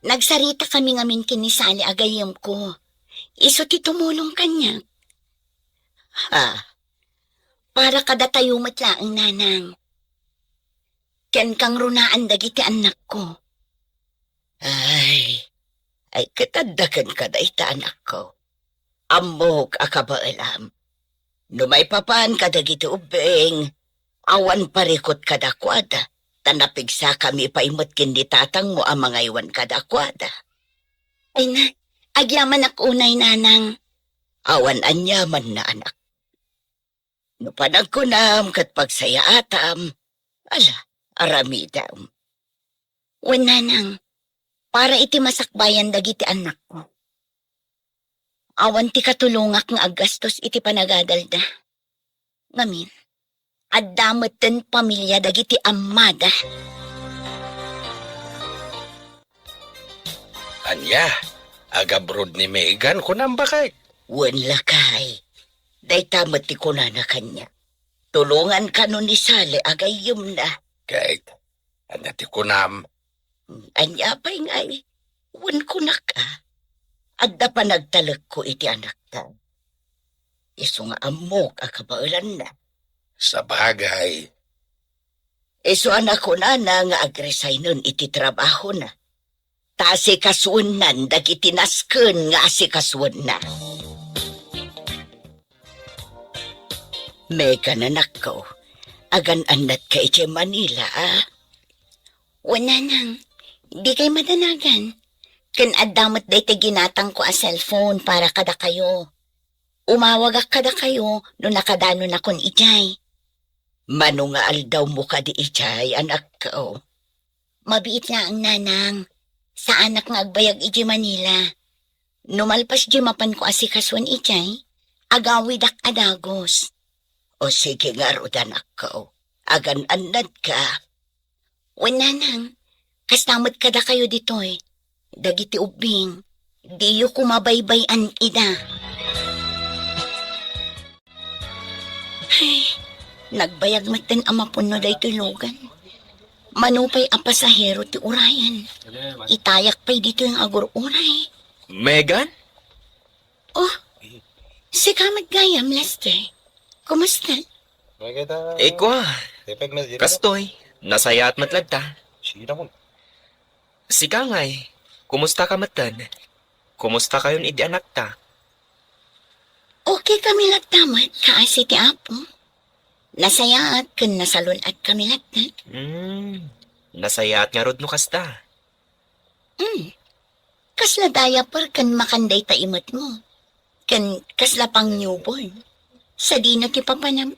Nagsarita kami ngamin ken ni Sally a gayyemko. Isu ti tumulong kaniak. Ha? Para kadatayo met laeng, nanang. Ken kangrunaan dagiti annakko. Ay, ay, ket adda kenka dayta, anakko. Ammok a kabaelam. No maipapan kadagiti ubbing, awan parikut kadakuada, ta napigsakami pay met ken ni tatangmo a mangaywan kadakuada. Ay na, agyamanak unay, nanang. Awan aniamanna, anak. No panagkunam ket pagsayaatam, ala, aramidem. Wen, nanang, para iti masakbayan dagiti annakko. Awan ti katulongak nga aggastos iti panagadalda. Ngamin, adda metten pamilia dagiti ammada. Ania? Agabroad ni Megan, kunam, bakay? Wen, lakay. Dayta met ti kunana kaniak. Tulongan kano ni Sally a gayyemna. Kayat, ania ti kunam? Ania pay ngay? Wen, kunak a, adda panagtalekko iti anakta. Isu nga ammok a kabaelanna. Sabagay. Isu a nakunana nga agresignen iti trabahona. Ta asikasuennan dagiti nasken nga asikasuenna. Megan, anakko, agan-annatka idiay Manila, a? Wen, nanang, dikay madanagan. Ken adda met dayta ginatangko a cellphone para kadakayo. Umawagak kadakayo no nakadanonakon idiay. Mano nga aldawmo kadi idiay, anakko? Mabiit laeng, nanang. Saanak nga agbayag idiay Manila. No malpas diay mapanko asikasuen idiay, agawidak a dagus. O sige ngarud, anakko. Agan-annadka. Wen, nanang, kasta met kadakayo ditoy. Dagiti ubbing, Diyo koma baybay-an ida. Ay, nagbayag metten a mapunno daytoy lugan. Mano pay a pasahero ti urayan. Itayak pay ditoy nga agur-uray. Megan? Oh, sika met gayam, Lester. Kumusta? Ikua, kastoy, nasayaat met latta. Sika ngay, kumusta ka metten? Kumusta kayon idi anakta? Okay kami latta met, kaasi ti Apo. Nasayaat ken nasalun-at kami latta. Hmm, nasayaat ngarud no kasta. Hmm, kasla diaper ken makan dayta imetmo. Ken kasla pang newborn. Sadino ti papanam?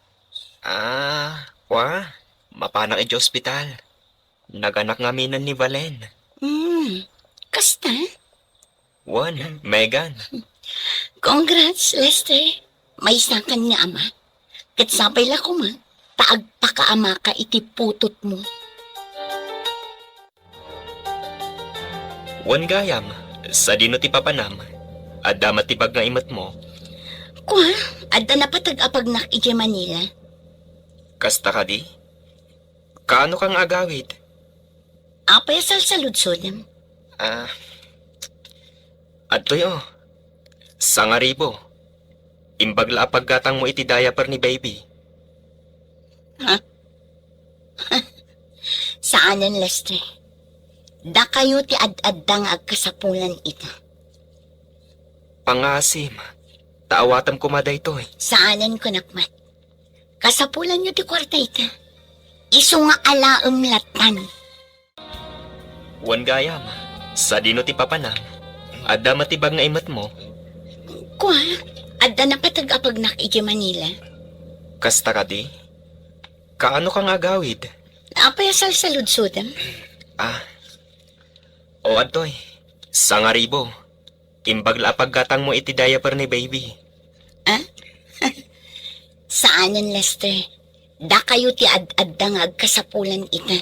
Ah, wa, mapanak iti ospital. Naganak ngaminen ni Valen. Hmm, kasta? Wen, Megan. Congrats, Lester. Maysakan nga ama. Ket sapay la koma, ta agpakaamaka iti putotmo. Wen gayam, sadino ti papanam? Adda met ti bag nga imetmo? Kua, adda napateg a pagnak idiay Manila. Kasta kadi? Kaano ka nga agawid? Apay a salsaludsodem? Ah, adtoy, oh. Sangaribo. Imbag la a paggatangmo iti diaper ni baby. Ha? Saanen, Lester. Dakayo ti ad-adda nga agkasapulan ita. Pangaasim, ta awatem koma daytoy. Saanen, kunak met. Kasapulanyo ti kuarta ita. Isu nga alaem lattan. Wen gayam, sadino ti papanam? Adda met ti bag nga imetmo? Kua, adda napateg a pagnak idiay Manila. Kasta kadi? Kaano ka nga agawid? Apay a salsaludsodem? Ah. O, adtoy. Sangaribo. Imbag la a paggatangmo iti diaper ni baby. Ah? Saanen, Lester. Dakayo ti ad-adda nga agkasapulan ita.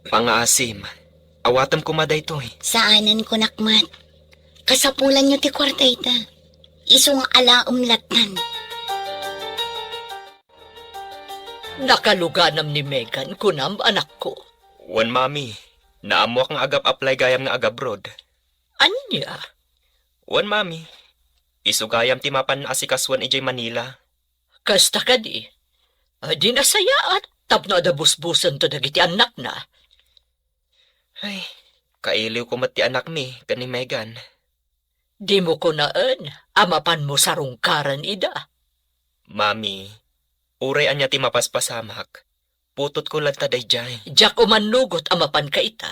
Pangaasim, awatem koma daytoy. Saanen, kunak met. Kasapulanyo ti kuarta ita. Isu nga alaem lattan. Nakaluganam ni Megan, kunam, anakko? Wen, Mami. Naammoak nga agap-apply gayam nga agabroad. Ania? Wen, Mami. Isu gayam ti mapan asikasuan idiay Manila. Kasta kadi? Adi nasayaat tapno adda busbusento dagiti annakna. Ay, kailiwko met ti anakmi ken ni Megan. Dimo kunaen a mapanmo sarungkaran ida. Mami, uray ania ti mapaspasamak, putotko latta daydiay. Diak umannugot a mapanka ita.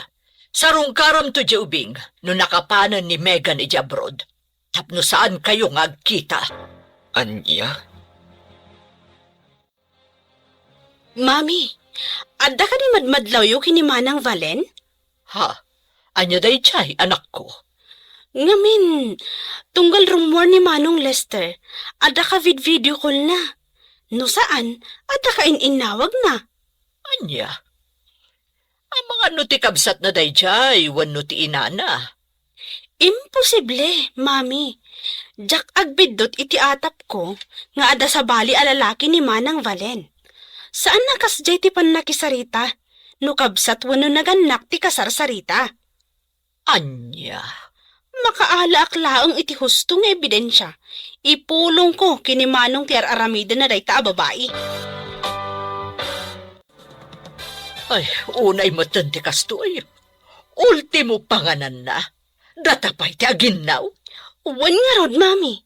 Sarungkaramto idiay ubing no nakapanen ni Megan idiay abroad, tapno saankayo nga agkita. Ania? Mami, adda kadi madmadlawyo ken ni Manang Valen? Ha? Ania daydiay, anakko? Ngamin, tunggal rummuar ni Manong Lester, adda ka vid-video call na. No saan, adda ka in-innawagna. Ania? Amangan no ti kabsatna daydiay wenno ti inana? Imposible, Mami. Diak agbiddut iti atapko nga adda sabali a lalaki ni Manang Valen. Saan a kasdiay ti pannakisarita no kabsat wenno nagannak ti kasarsarita. Ania? Makaalaak laeng iti husto nga ebidensia. Ipulongko ken ni Manong ti ar-aramidenna dayta a babai. Ay, unay metten ti kastoy. Ultimo pangananna. Data pay ti aginnaw? Wen ngarud, Mami.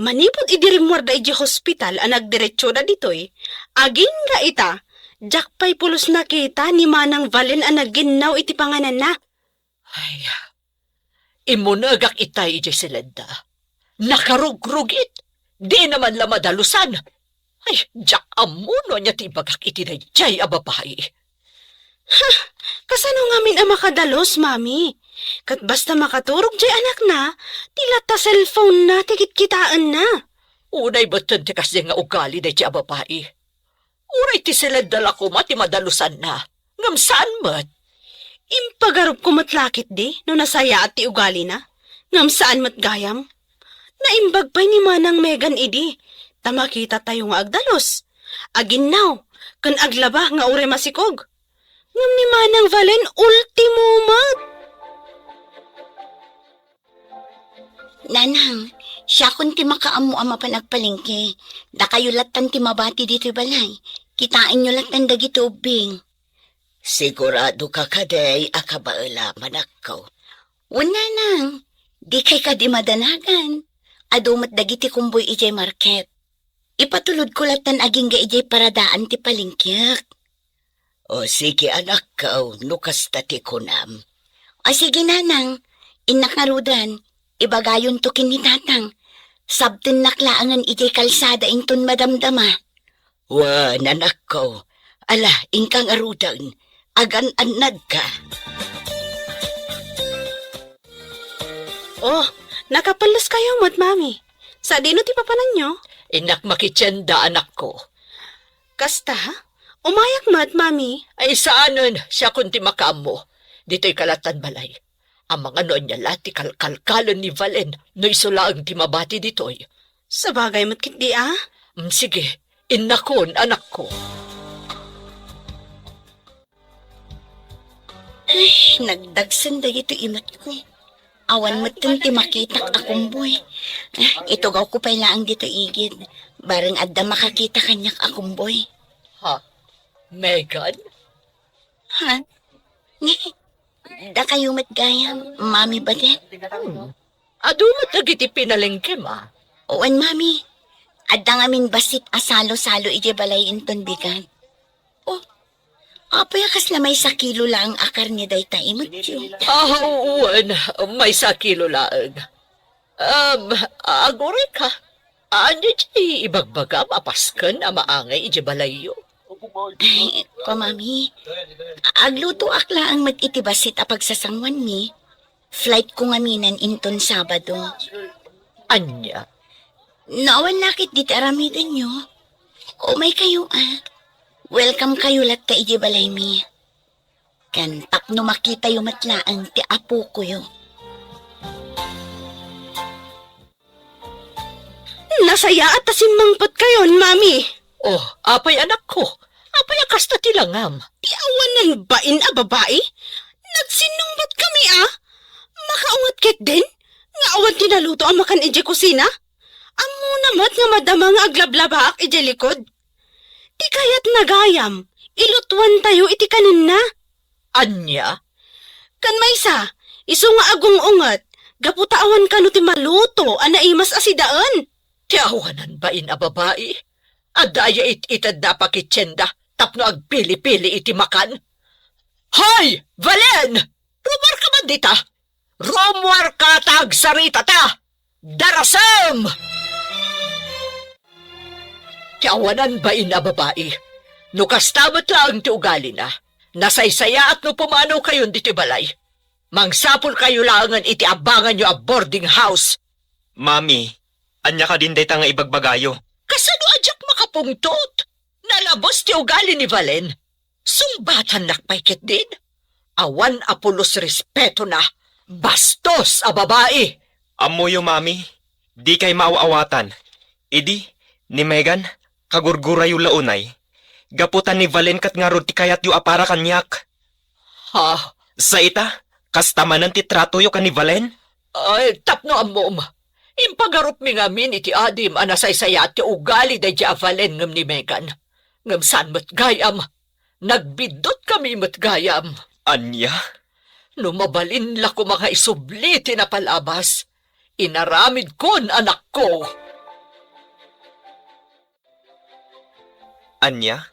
Manipud idi rimmuarda idiay hospital a nagdiretsoda ditoy, agingga ita, diak pay pulos nakita ni Manang Valen a naginnaw iti pangananna. Ay, immunegak itay idiay siledda. Nakarugrugit. Dina man la madalusan. Ay, diak ammo no ania ti ibagak iti daydiay a babai. Ha, kasano ngamin a makadalus, Mami? Ket basta makaturog diay anakna, ti latta cellphone-na ti kitkitaenna. Unay metten ti kasdiay nga ugali daydiay a babai. Uray ti siledda la koma ti madalusanna, ngem saan met. Impagarupko met la ketdi no nasayaat ti ugalina. Ngem saan met gayam. Naimbag pay ni Manang Megan idi, ta makitatayo nga agdalus, aginnaw, ken aglaba nga uray masikog. Ngem ni Manang Valen, ultimo met. Nanang, siakon ti makaammo a mapan agpalengke. Dakayo lattan ti mabati ditoy balay. Kitaenyo lattan dagiti ubbing. Sigurado ka kadi a kabaelam, anakko? Wen, nanang, dikay kadi madanagan. Adu met dagiti kumboy idiay market. Ipatulodko lattan agingga idiay paradaan ti palengkeak. O sige, anakko, no kasta ti kunam. O sige, nanang, innak ngaruden, ibagayonto ken ni tatang. Sabtennak laengen idiay kalsada inton madamdama. Wen, anakko, ala, inka ngaruden, agan-annadka. Oh, nakapelleskayo met, Mami. Sadino ti papananyo? Innak makitienda, anakko. Kasta? Umayak met, Mami. Ay, saanen, siakon ti makaammo. Ditoy ka lattan balay. Amangan no ania la ti kalkalkalen ni Valen no isu laeng ti mabati ditoy. Sabagay met ketdi, a? Mm, sige, innakon, anakko. Ay, nagdagsen dagitoy imatko. Awan metten ti makitak a kumboy. Ah, itugawko pay laeng ditoy igid. Bareng adda makakita kaniak a kumboy. Ha? Megan? Ha? Dakayo met gayam, Mami Badet. Hmm. Adu met dagiti pinalengkem, a? Wen, Mami. Adda ngamin bassit a salo-salo idiay balay inton bigat. Oh, apay a kasla maysa kilo laeng a karne dayta imatyo? Ah, wen, maysa kilo laeng. Um, aguray ka. Ania ti ibagbagam a pasken a maangay idiay balayyo? Ay, ko, Mami, aglutoak laeng met iti bassit a pagsasanguanmi. Flight ko ngaminen inton Sabado. Ania? No awan la ketdi ti aramidenyo, umaykayo, a. Welcome kayo latta idiay balaymi. Ken tapno makitayo met laeng ti apokoyo. Nasayaat ta simmangpetkayon, Mami. Oh, apay, anakko? Apay a kasta ti langam? Ti awanan bain a babai? Nagsinnungbatkami, a. Makaunget ketdin nga awan ti naluto a makan idiay kusina? Ammona met nga madama nga aglablabaak idiay likod. Ti kayatna gayam, ilutuantayo iti kanenna. Ania? Ken maysa, isu nga agung-unget, gapu ta awan kano ti maluto a naimas a sidaen. Ti awanan bain a babai, adda aya it-itedna a pakitienda tapno agpili-pili iti makan? Hoy, Valen! Rumuarka man dita! Rumuarka ta agsaritata! Darasem! Ti awanan bain a babai, no kasta met laeng ti ugalina, nasaysayaat no pumanawkayon ditoy balay. Mangsapulkayo laengen iti abanganyo a boarding house. Mami, ania kadin dayta nga ibagbagayo? Kasano a diak makapungtot? Nalabes ti ugali ni Valen. Sungbatannak pay ketdin? Awan a pulos respetona. Bastos a babai! Ammoyo, Mami, dikay maaw-awatan. Idi, ni Megan, kagurgurayo la unay. Gapu ta ni Valen ket ngarud ti kayatyo a para kaniak. Ha? Sa ita, kasta manen ti tratoyo ken ni Valen? Ay, tapno ammom, impagarupmi ngamin iti adim a nasaysayaat ti ugali daydiay a Valen ngem ni Megan. Ngem saan met gayam, nagbiddut kami met gayam. Ania? No mabalin la koma nga isubli ti napalabas, inaramidkon, anakko. Ania?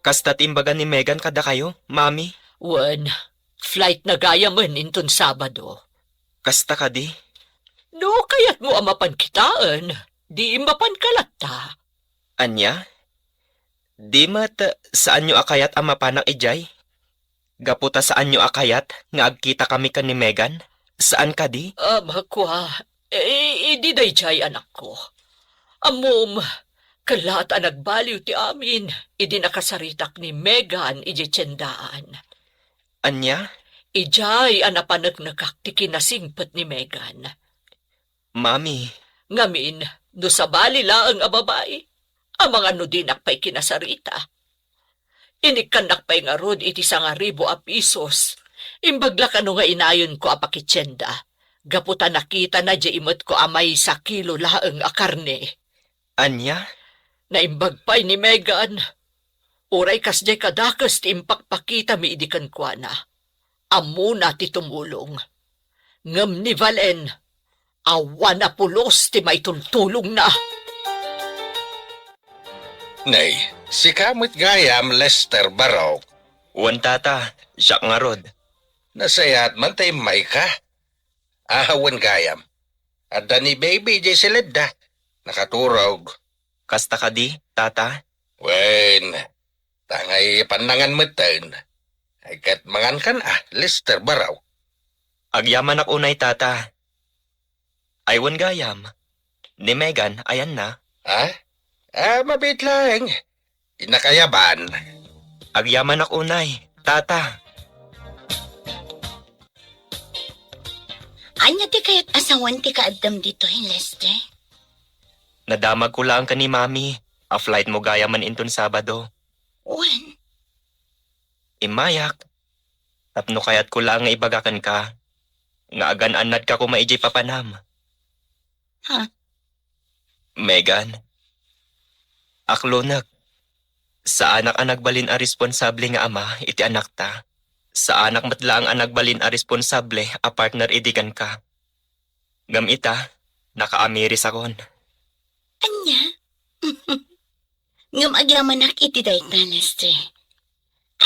Kasta ti imbaga ni Megan kadakayo, Mami? Wen, flight na gayamen inton Sabado. Kasta kadi? No kayatmo a mapan kitaen, di mapan ka latta. Ania? Di met saanyo a kayat a mapanak idiay? Gapu ta saanyo a kayat nga agkitakami ken ni Megan? Saan kadi? Um, kua, i-, idi daydiay, anakko. Ammom, kellaat a nagbaliw ti amin idi nakasaritak ni Megan idiay tiendaan. Ania? Idiay a napaneknekak ti kinasingpet ni Megan. Mami. Ngamin, no sabali laeng a babai, amangan no dinak pay kinasarita. Inikkannak pay ngarud iti sangaribu a pisos. Imbag la kano nga inayonko a pakitienda, gapu ta nakitana diay imetko a maysa kilo laeng a karne. Ania? Naimbag pay ni Megan. Uray kasdiay kadakes ti impakpakitami idi kenkuana. Ammona ti tumulong. Ngem ni Valen, awan a pulos ti maitultulongna. Nay, sika met gayam, Lester Barok. Wen, tata, siak ngarud. Nasayaat man ta immayka. Ah, wen gayam. Adda ni baby idiay siledda. Nakaturog. Kasta kadi, tata? Wen, tangay pannangan metten. Ay ket mangankan a, Lester Barok. Agyamanak unay, tata. Ay wen gayam. Ni Megan, ayanna? Ha? Ah, mabiit laeng. Inakayaban. Agyamanak unay, tata. Ania ti kayat a sawen ti kaaddam ditoy, Lester? Nadamagko laeng ken ni Mami a flight mo gayam man inton Sabado. Wen? Immayak, tapno kayatko laeng nga ibaga kenka nga agan-annadka koma idiay papanam. Ha? Megan, aklonek, saanak a nagbalin a responsable nga ama iti anakta. Saanak met laeng a nagbalin a responsable a partner idi kenka. Ngem ita, nakaamirisakon. Ania? Ngem agyamanak iti dayta, Lester.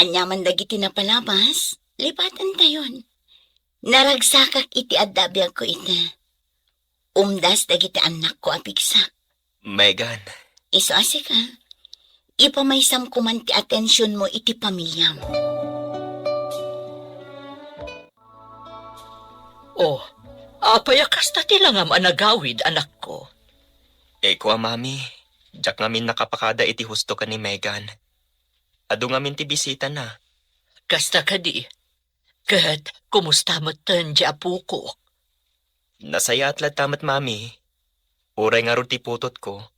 Aniaman dagiti napalabas, lipatantayon. Naragsakak iti adda a biagko ita. Umdas dagiti annakko a pigsak. Megan. Isu a sika, ipamaysam koman ti atensionmo iti pamiliam. Oh, apay a kasta ti langam a nagawid, anakko? Eko a, Mami, diak ngamin nakapakada iti husto ken ni Megan. Adu ngamin ti bisitana. Kasta kadi. Ket kumusta metten ti apokok? Nasayaat latta met, Mami. Uray ngarud ti putotko,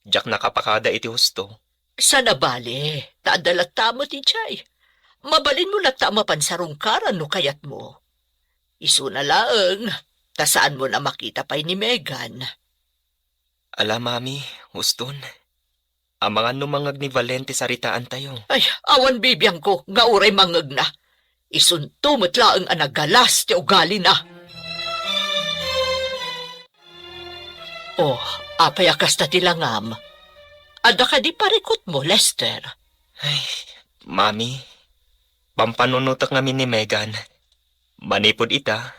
diak nakapakada iti husto. Saan a bale, ta adda latta met idiay. Mabalinmo latta a mapan sarungkaran no kayatmo. Isuna laeng, ta saanmon a makita pay ni Megan. Ala, Mami, huston. Amangan no mangngeg ni Valen ti saritaantayo. Ay, awan bibiangko nga uray mangngegna. Isunto met laeng a nagalas ti ugalina. Oh, apay a kasta ti langam? Adda kadi parikutmo, Lester? Ay, Mami, pampanunotek ngamin ni Megan. Manipud ita,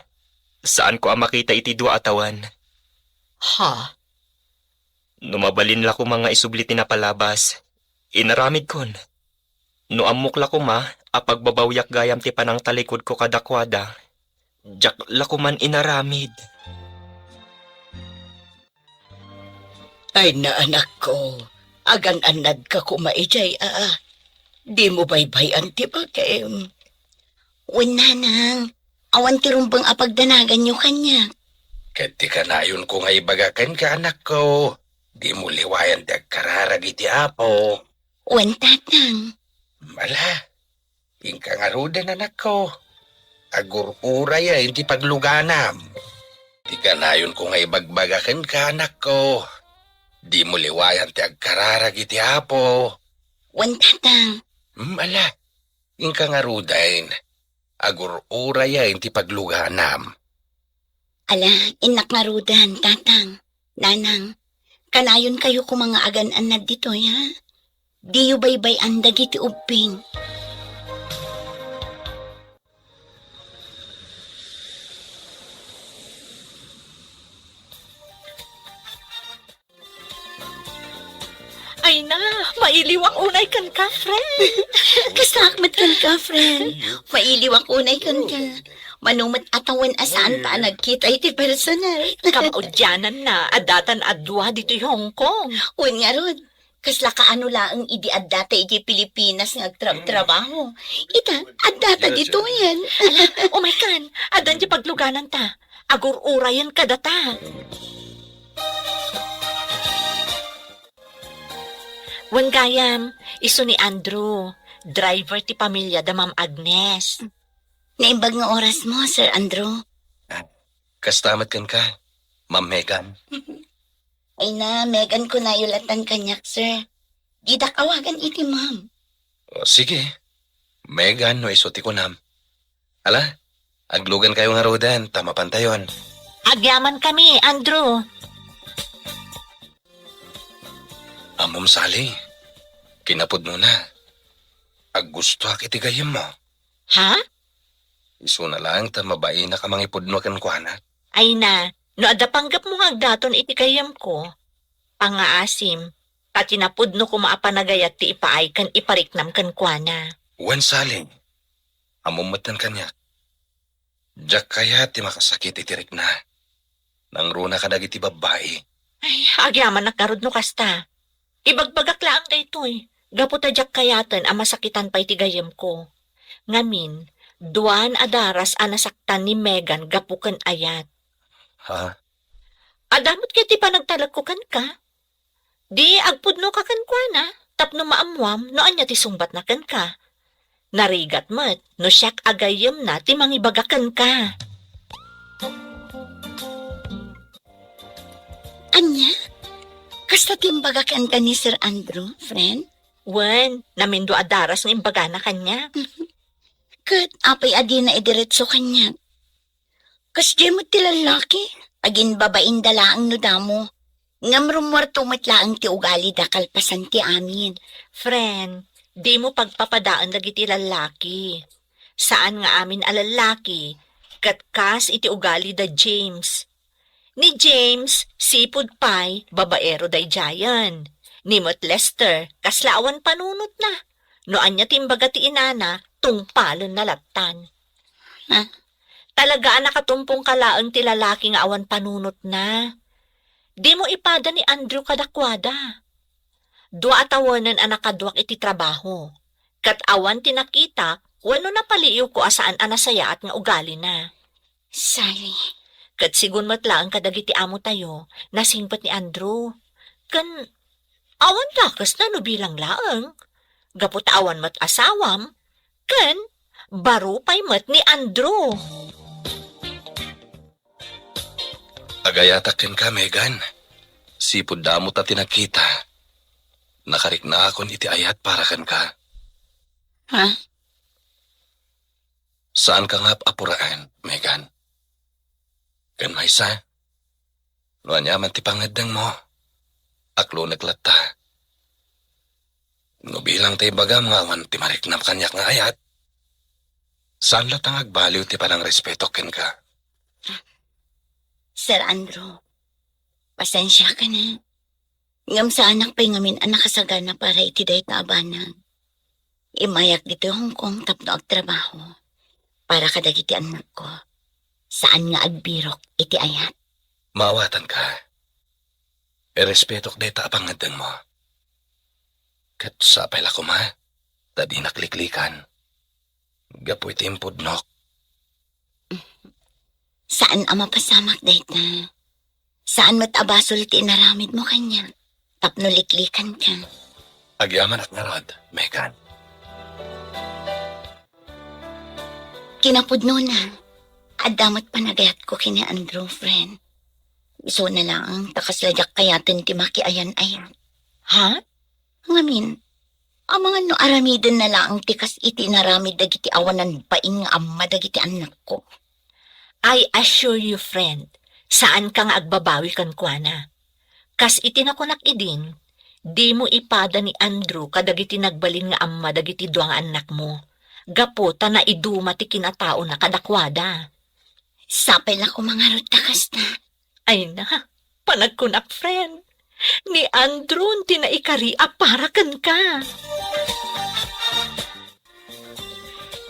saanko a makita iti dua a tawen. Ha? No mabalin la koma nga isubli ti napalabas, inaramidkon. No ammok la koma a pagbabawiak gayam ti panangtalikudko kadakuada, diak la koman inaramid. Ay, naanakko, agan-annadka koma idiay, a. Dimo baybay-an ti bagim. Wen, nanang, awan ti rumbeng a pagdanaganyo kaniak. Ket ti kanayonko nga ibaga kenka, anakko, dimo liwayan ti agkararag iti Apo. Wen, tatang. Ala, inka ngaruden, anakko. Agur-urayen ti pagluganam. Ti kanayonko nga ibagbaga kenka, anakko, dimo liwayan ti agkararag iti Apo. Wen, tatang. Hmm, ala, inka ngaruden. Agur-urayen ti pagluganam. Ala, innak ngaruden, tatang, nanang, kanayonkayo koma nga agan-annad ditoy, ha? Diyo baybay-an dagiti ubbing. Ay na, mailiwak unay kenka, friend. Kastaak met kenka, friend. Mailiwak unay kenka. Mano met a tawen a saanta a nagkita iti personal. Kamaudiananna a datan a dua ditoy Hong Kong. Wen ngarud, kasla kaano laeng idi addata idiay Pilipinas nga agtrabtrabaho. Ita, addata ditoyen. Ala, umaykan, addan ti paglugananta. Agur-urayen kadata. Wen gayam, isu ni Andrew, driver ti pamiliada Ma'am Agnes. Naimbag nga orasmo, Sir Andrew. Ah, kasta met kenka, Ma'am Megan. Ay na, Megan kunayo latan kaniak, sir. Didak awagan iti ma'am. O, sige. Megan no isu ti kunam. Ala, aglugankayo ngaruden ta mapantayon. Agyamankami, Andrew. Ammom, Sally, kinapudnona, aggustoak iti gayyemmo. Ha? Isuna laeng ta mabainak a mangipudno kenkuana. Ay na, no adda panggepmo nga agdaton iti gayyemko, pangngaasim, ta kinapudno koma a panagayat ti ipaay ken ipariknam kenkuana. Wen, Sally, ammom metten kaniak. Diak kayat ti makasakit iti rikna. Nangruna kadagiti babbai. Ay, agyamanak ngarud no kasta. Ibagbagak laeng daytoy, gapu ta diak kayaten a masakitan pay ti gayyemko. Ngamin, duan a daras a nasaktan ni Megan gapu ken ayat. Ha? Adda met ket ti panagtalekko kenka. Di agpudnoka kenkuana, tapno maammuam no ania ti sungbatna kenka. Narigat met no siak a gayyemna ti mangibaga kenka. Ania? Kasta ti imbaga kenka ni Sir Andrew, friend? Wen, namindua a daras nga imbagana kaniak. Ket apay a dina idiretso kaniak? Kasdiay met ti lallaki, aginbabainda laeng no damo. Ngem rummuarto met laeng ti ugalida kalpasan ti amin. Friend, dimo pagpapadaen dagiti lallaki. Saan nga amin a lallaki, ket kas iti ugali da James. Ni James, sipud pay, babaero daydiayen. Ni met Lester, kasla awan panunotna. No ania ti imbaga ti inana, tungpalenna lattan. Ha? Talaga a nakatumpong ka laeng ti lalaki nga awan panunotna. Dimo ipada ni Andrew kadakuada. Dua a tawenen a nakaduak iti trabaho, ket awan ti nakitak wenno napaliiwko a saan a nasayaat nga ugalina. Sally. Ket sigun met laeng kadagiti amotayo, nasingpet ni Andrew. Ken awan dakesna no bilang laeng. Gapu ta awan met asawam, ken baro pay met ni Andrew. Agayatak kenka, Megan. Sipud damo ta ti nagkita. Nakariknaakon iti ayat para kenka. Ha? Saanka nga ap-apuraen, Megan. Ken maysa, no ania man ti pangngeddengmo, aklonek latta. No bilang ta ibagam nga awan ti mariknam kaniak nga ayat, saan latta nga agbaliw ti panangrespetok kenka. Sir Andrew, pasensiakan. Ngem saanak pay ngamin a nakasagana para iti dayta a banag. Immayak ditoy Hong Kong tapno agtrabaho para kadagiti annakko. Saan nga agbirok iti ayat. Maawatanka. Irespetok dayta a pangngeddengmo. Ket sapay la koma, ta dinak liklikan. Gapu iti impudnok. Saan a mapasamak dayta. Saan met a basol ti inaramidmo kaniak tapno liklikanka. Agyamanak ngarud, Megan. Kinapudnona, adda met panagayatko ken ni Andrew, friend. Isuna laeng ta kasla diak kayaten ti makiayan-ayat. Ha? Ngamin, amangan no aramidenna laeng ti kas iti inaramid dagiti awanan bain nga amma dagiti annakko. I assure you, friend, saanka nga agbabawi kenkuana. Kas iti nakunak idin, dimo ipada ni Andrew kadagiti nagbalin nga amma dagiti dua nga annakmo, gapu ta naiduma ti kinataona kadakuada. Sapay la koma ngarud ta kasta. Ay na, panagkunak, friend. Ni Andrew ti naikari a para kenka.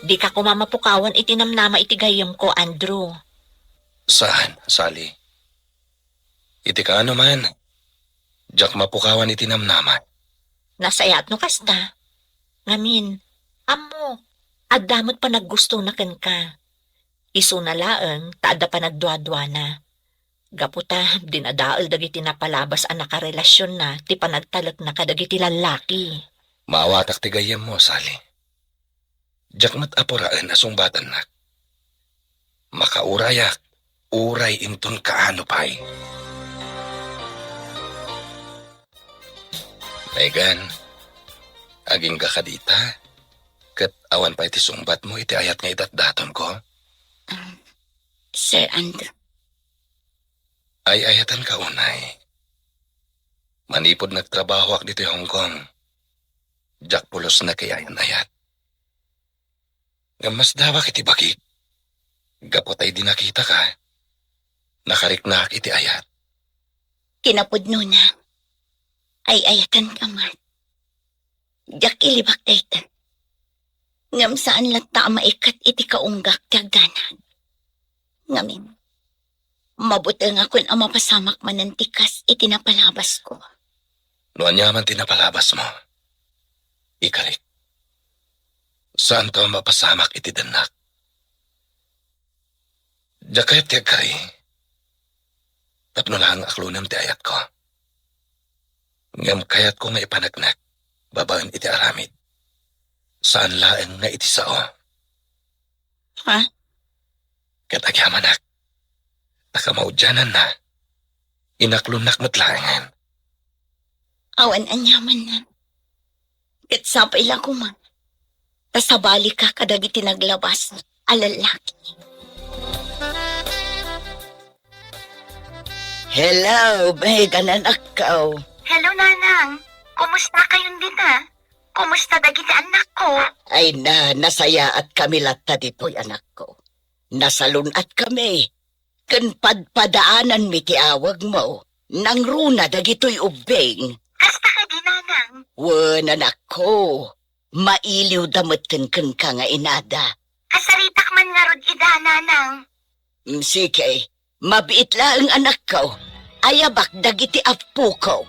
Dika koma mapukawan iti namnama iti gayyemko, Andrew. Saan, Sally? Iti kaano man, diak mapukawan iti namnama. Nasayaat no kasta. Ngamin, ammo, adda met panaggustona kenka. Isuna laeng ta adda panagduaduana. Gapu ta dinadael dagiti napalabas a nakarelasionna ti panagtalekna kadagiti lallaki. Maawatak ti gayyemmo, Sally. Diak met apuraen a sungbatannak. Makaurayak, uray inton kaano pay. Megan, agingga kadi ita, ket awan pay ti sungbatmo iti ayat nga idatdatonko? Um, Sir Andrew. Ay-ayatanka unay. Manipud nagtrabahoak ditoy Hong Kong, diak pulos nakiayan-ayat. Ngem masdawak iti bagik. Gapu ta idi nakitaka, nakariknaak iti ayat. Kinapudnona, ay-ayatanka met. Diak ilibak dayta. Ngem saan latta a maikat iti kaunggak ti agdanag. Ngamin, mabutengakon a mapasamak manen ti kas iti napalabasko. No aniaman ti napalabasmo, ikalik. Saanto a mapasamak iti dennak. Diak kayat ti agkari. Tapno laeng aklonem ti ayatko. Ngem kayatko nga ipaneknek babaen iti aramid. Saan laeng nga iti sao. Ha? Ket agyamanak, ta kamaudiananna, inaklonnak met laengen. Awan aniamanna. Ket sapay la koma, ta sabalika kadagiti naglabas a lallaki. Hello, Megan, anakko. Hello, Nanang. Kumusta kayon dita? Kumusta dagiti annakko? Ay na, nasayaatkami latta ditoy, anakko. Nasalun-atkami. Ken padpadaananmi ti awagmo. Nangruna dagitoy ubbing. Kasta kadi, Nanang? Wen, anakko. Mailiwda metten kenka nga inada. Kasaritak man ngarud ida, Nanang. Mm, sige. Mabiit laeng, anakko. Ayabak dagiti appoko.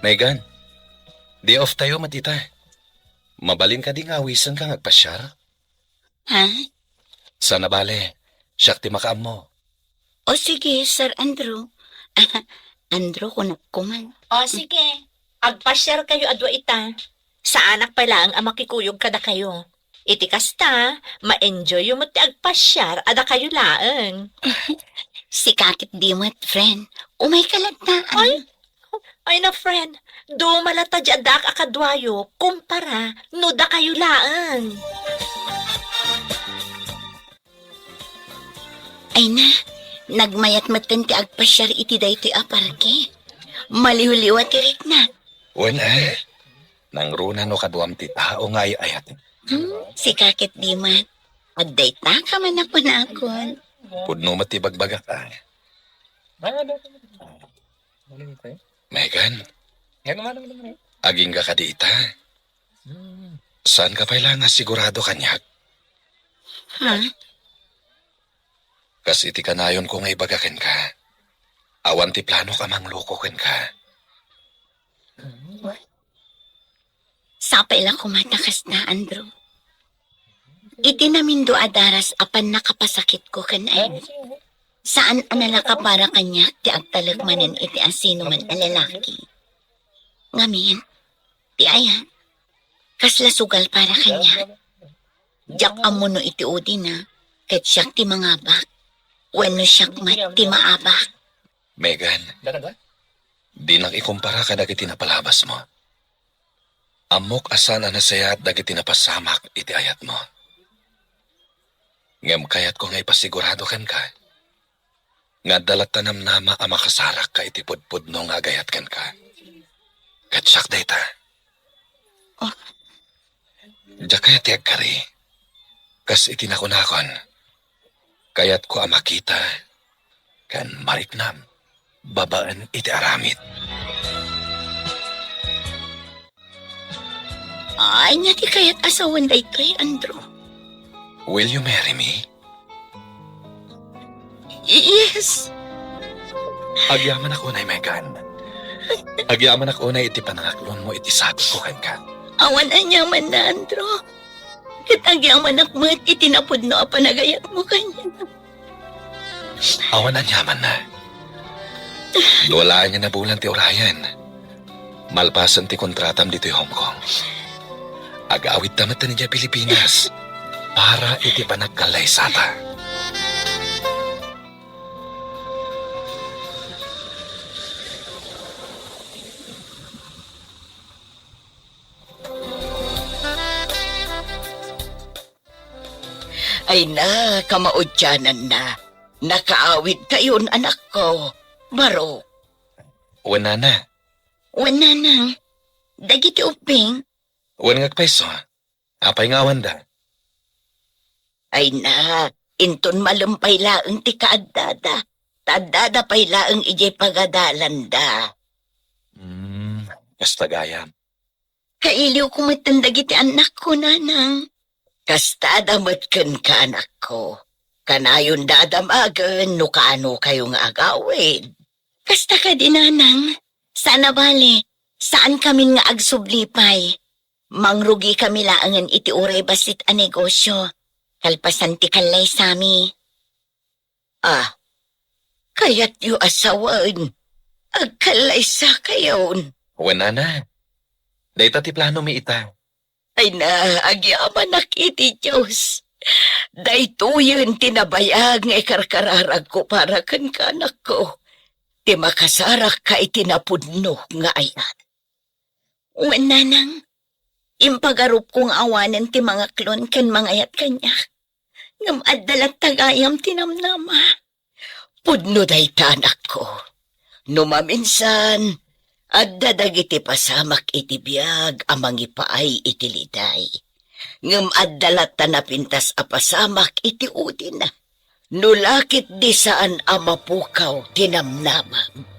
Megan, day off tayo met ita. Mabalin kadi nga awisenka nga agpasiar? Ha? Saan a bale, siak ti makaammo. O sige, Sir Andrew. Andrew, kunak ko man. O sige, agpasiar kayo a dua ita. Saanak pay laeng a makikuyog kadakayo. Iti kasta, ma-enjoyyo met ti agpasiar a dakayo laeng. Sika ket di met, friend. Umayka latta. Ay, ay na, friend. Duma latta di addaak a kaduayo, kumpara no dakayo laeng. Ay na, nagmayat metten ti agpasiar iti daytoy a parke. Maliwliwa ti rikna. Wen, eh. Nangruna no kaduam ti tao nga ay-ayaten. Hmm, sika ket di met. Adda ita ka man a kunakon. Pudno met ti bagbagak, ah. Megan, agingga kadi ita? Saanka pay la nga sigurado kaniak? Ha? Kas iti kanayonko nga ibaga kenka, awan ti planok a mangloko kenka. Sapay la koma ta kasta, Andrew. Iti namindo a daras a pannakapasakitko ken Amy, saan a nalaka para kaniak ti agtalek manen iti asinoman a lalaki. Ngamin, ti aya, kasla sugal para kaniak. Diak ammo no iti udina, ket siak ti mangabak, wenno siak met ti maabak. Megan, dinak ikumpara kadagiti napalabasmo. Ammok a saan a nasayaat dagiti napasamak iti ayatmo. Ngem kayatko nga ipasigurado kenka nga adda latta namnama a makasarakka iti pudpudno nga agayat kenka. Ket siak dayta. Oh. Diak kayat ti agkari. Kas iti nakunakon, kayatko a makita ken mariknam babaen iti aramid. Ania ti kayat a sawen daytoy, Andrew? Will you marry me? Yes. Agyamanak unay, Megan. Agyamanak unay iti panangaklonmo iti sabisko kenka. Awan aniamanna, Andrew. Ket agyamanak met iti napudno a panagayatmo kaniak. Awan aniamanna. No alaen nga nabulan ti urayen, malpasen ti kontratam ditoy Hong Kong, agawidta met idiay Pilipinas para iti panagkallaysata. Ay na, kamaudiananna. Nakaawidkayon, anakko. Baro. Wen, nana. Wen, nanang. Dagiti ubbing. Wen, ngakpayso. Apay nga awanda? Ay na, inton malem pay laeng ti kaaddada. Ta addada pay laeng idiay pagadalanda. Hmm, kasta gayam. Kailiwko metten dagiti annakko, nanang. Kastada met kenka, anakko. Kanayonda a damagen no kaanokayo nga agawid. Kasta kadi, nanang. Sana bale, saankamin nga agsubli pay. Mangrugikami laengen iti uray bassit a negosio, kalpasan ti kallaysami. Ah, kayatyo a sawen, agkallaysakayon. Wen, nana. Dayta ti planomi ita. Ay na, agyamanak iti Dios. Daytoyen ti nabayag nga ikarkararagko para kenka, anakko. Ti makasarakka iti napudno nga ayat. Wen, nanang, impagarupko nga awanen ti mangaklon ken mangayat kaniak. Ngem adda latta gayam ti namnama. Pudno dayta, anakko. No maminsan, adda dagiti pasamak iti biag a mangipaay iti liday. Ngem adda latta napintas a pasamak iti udina. No la ketdi saan a mapukaw ti namnamam.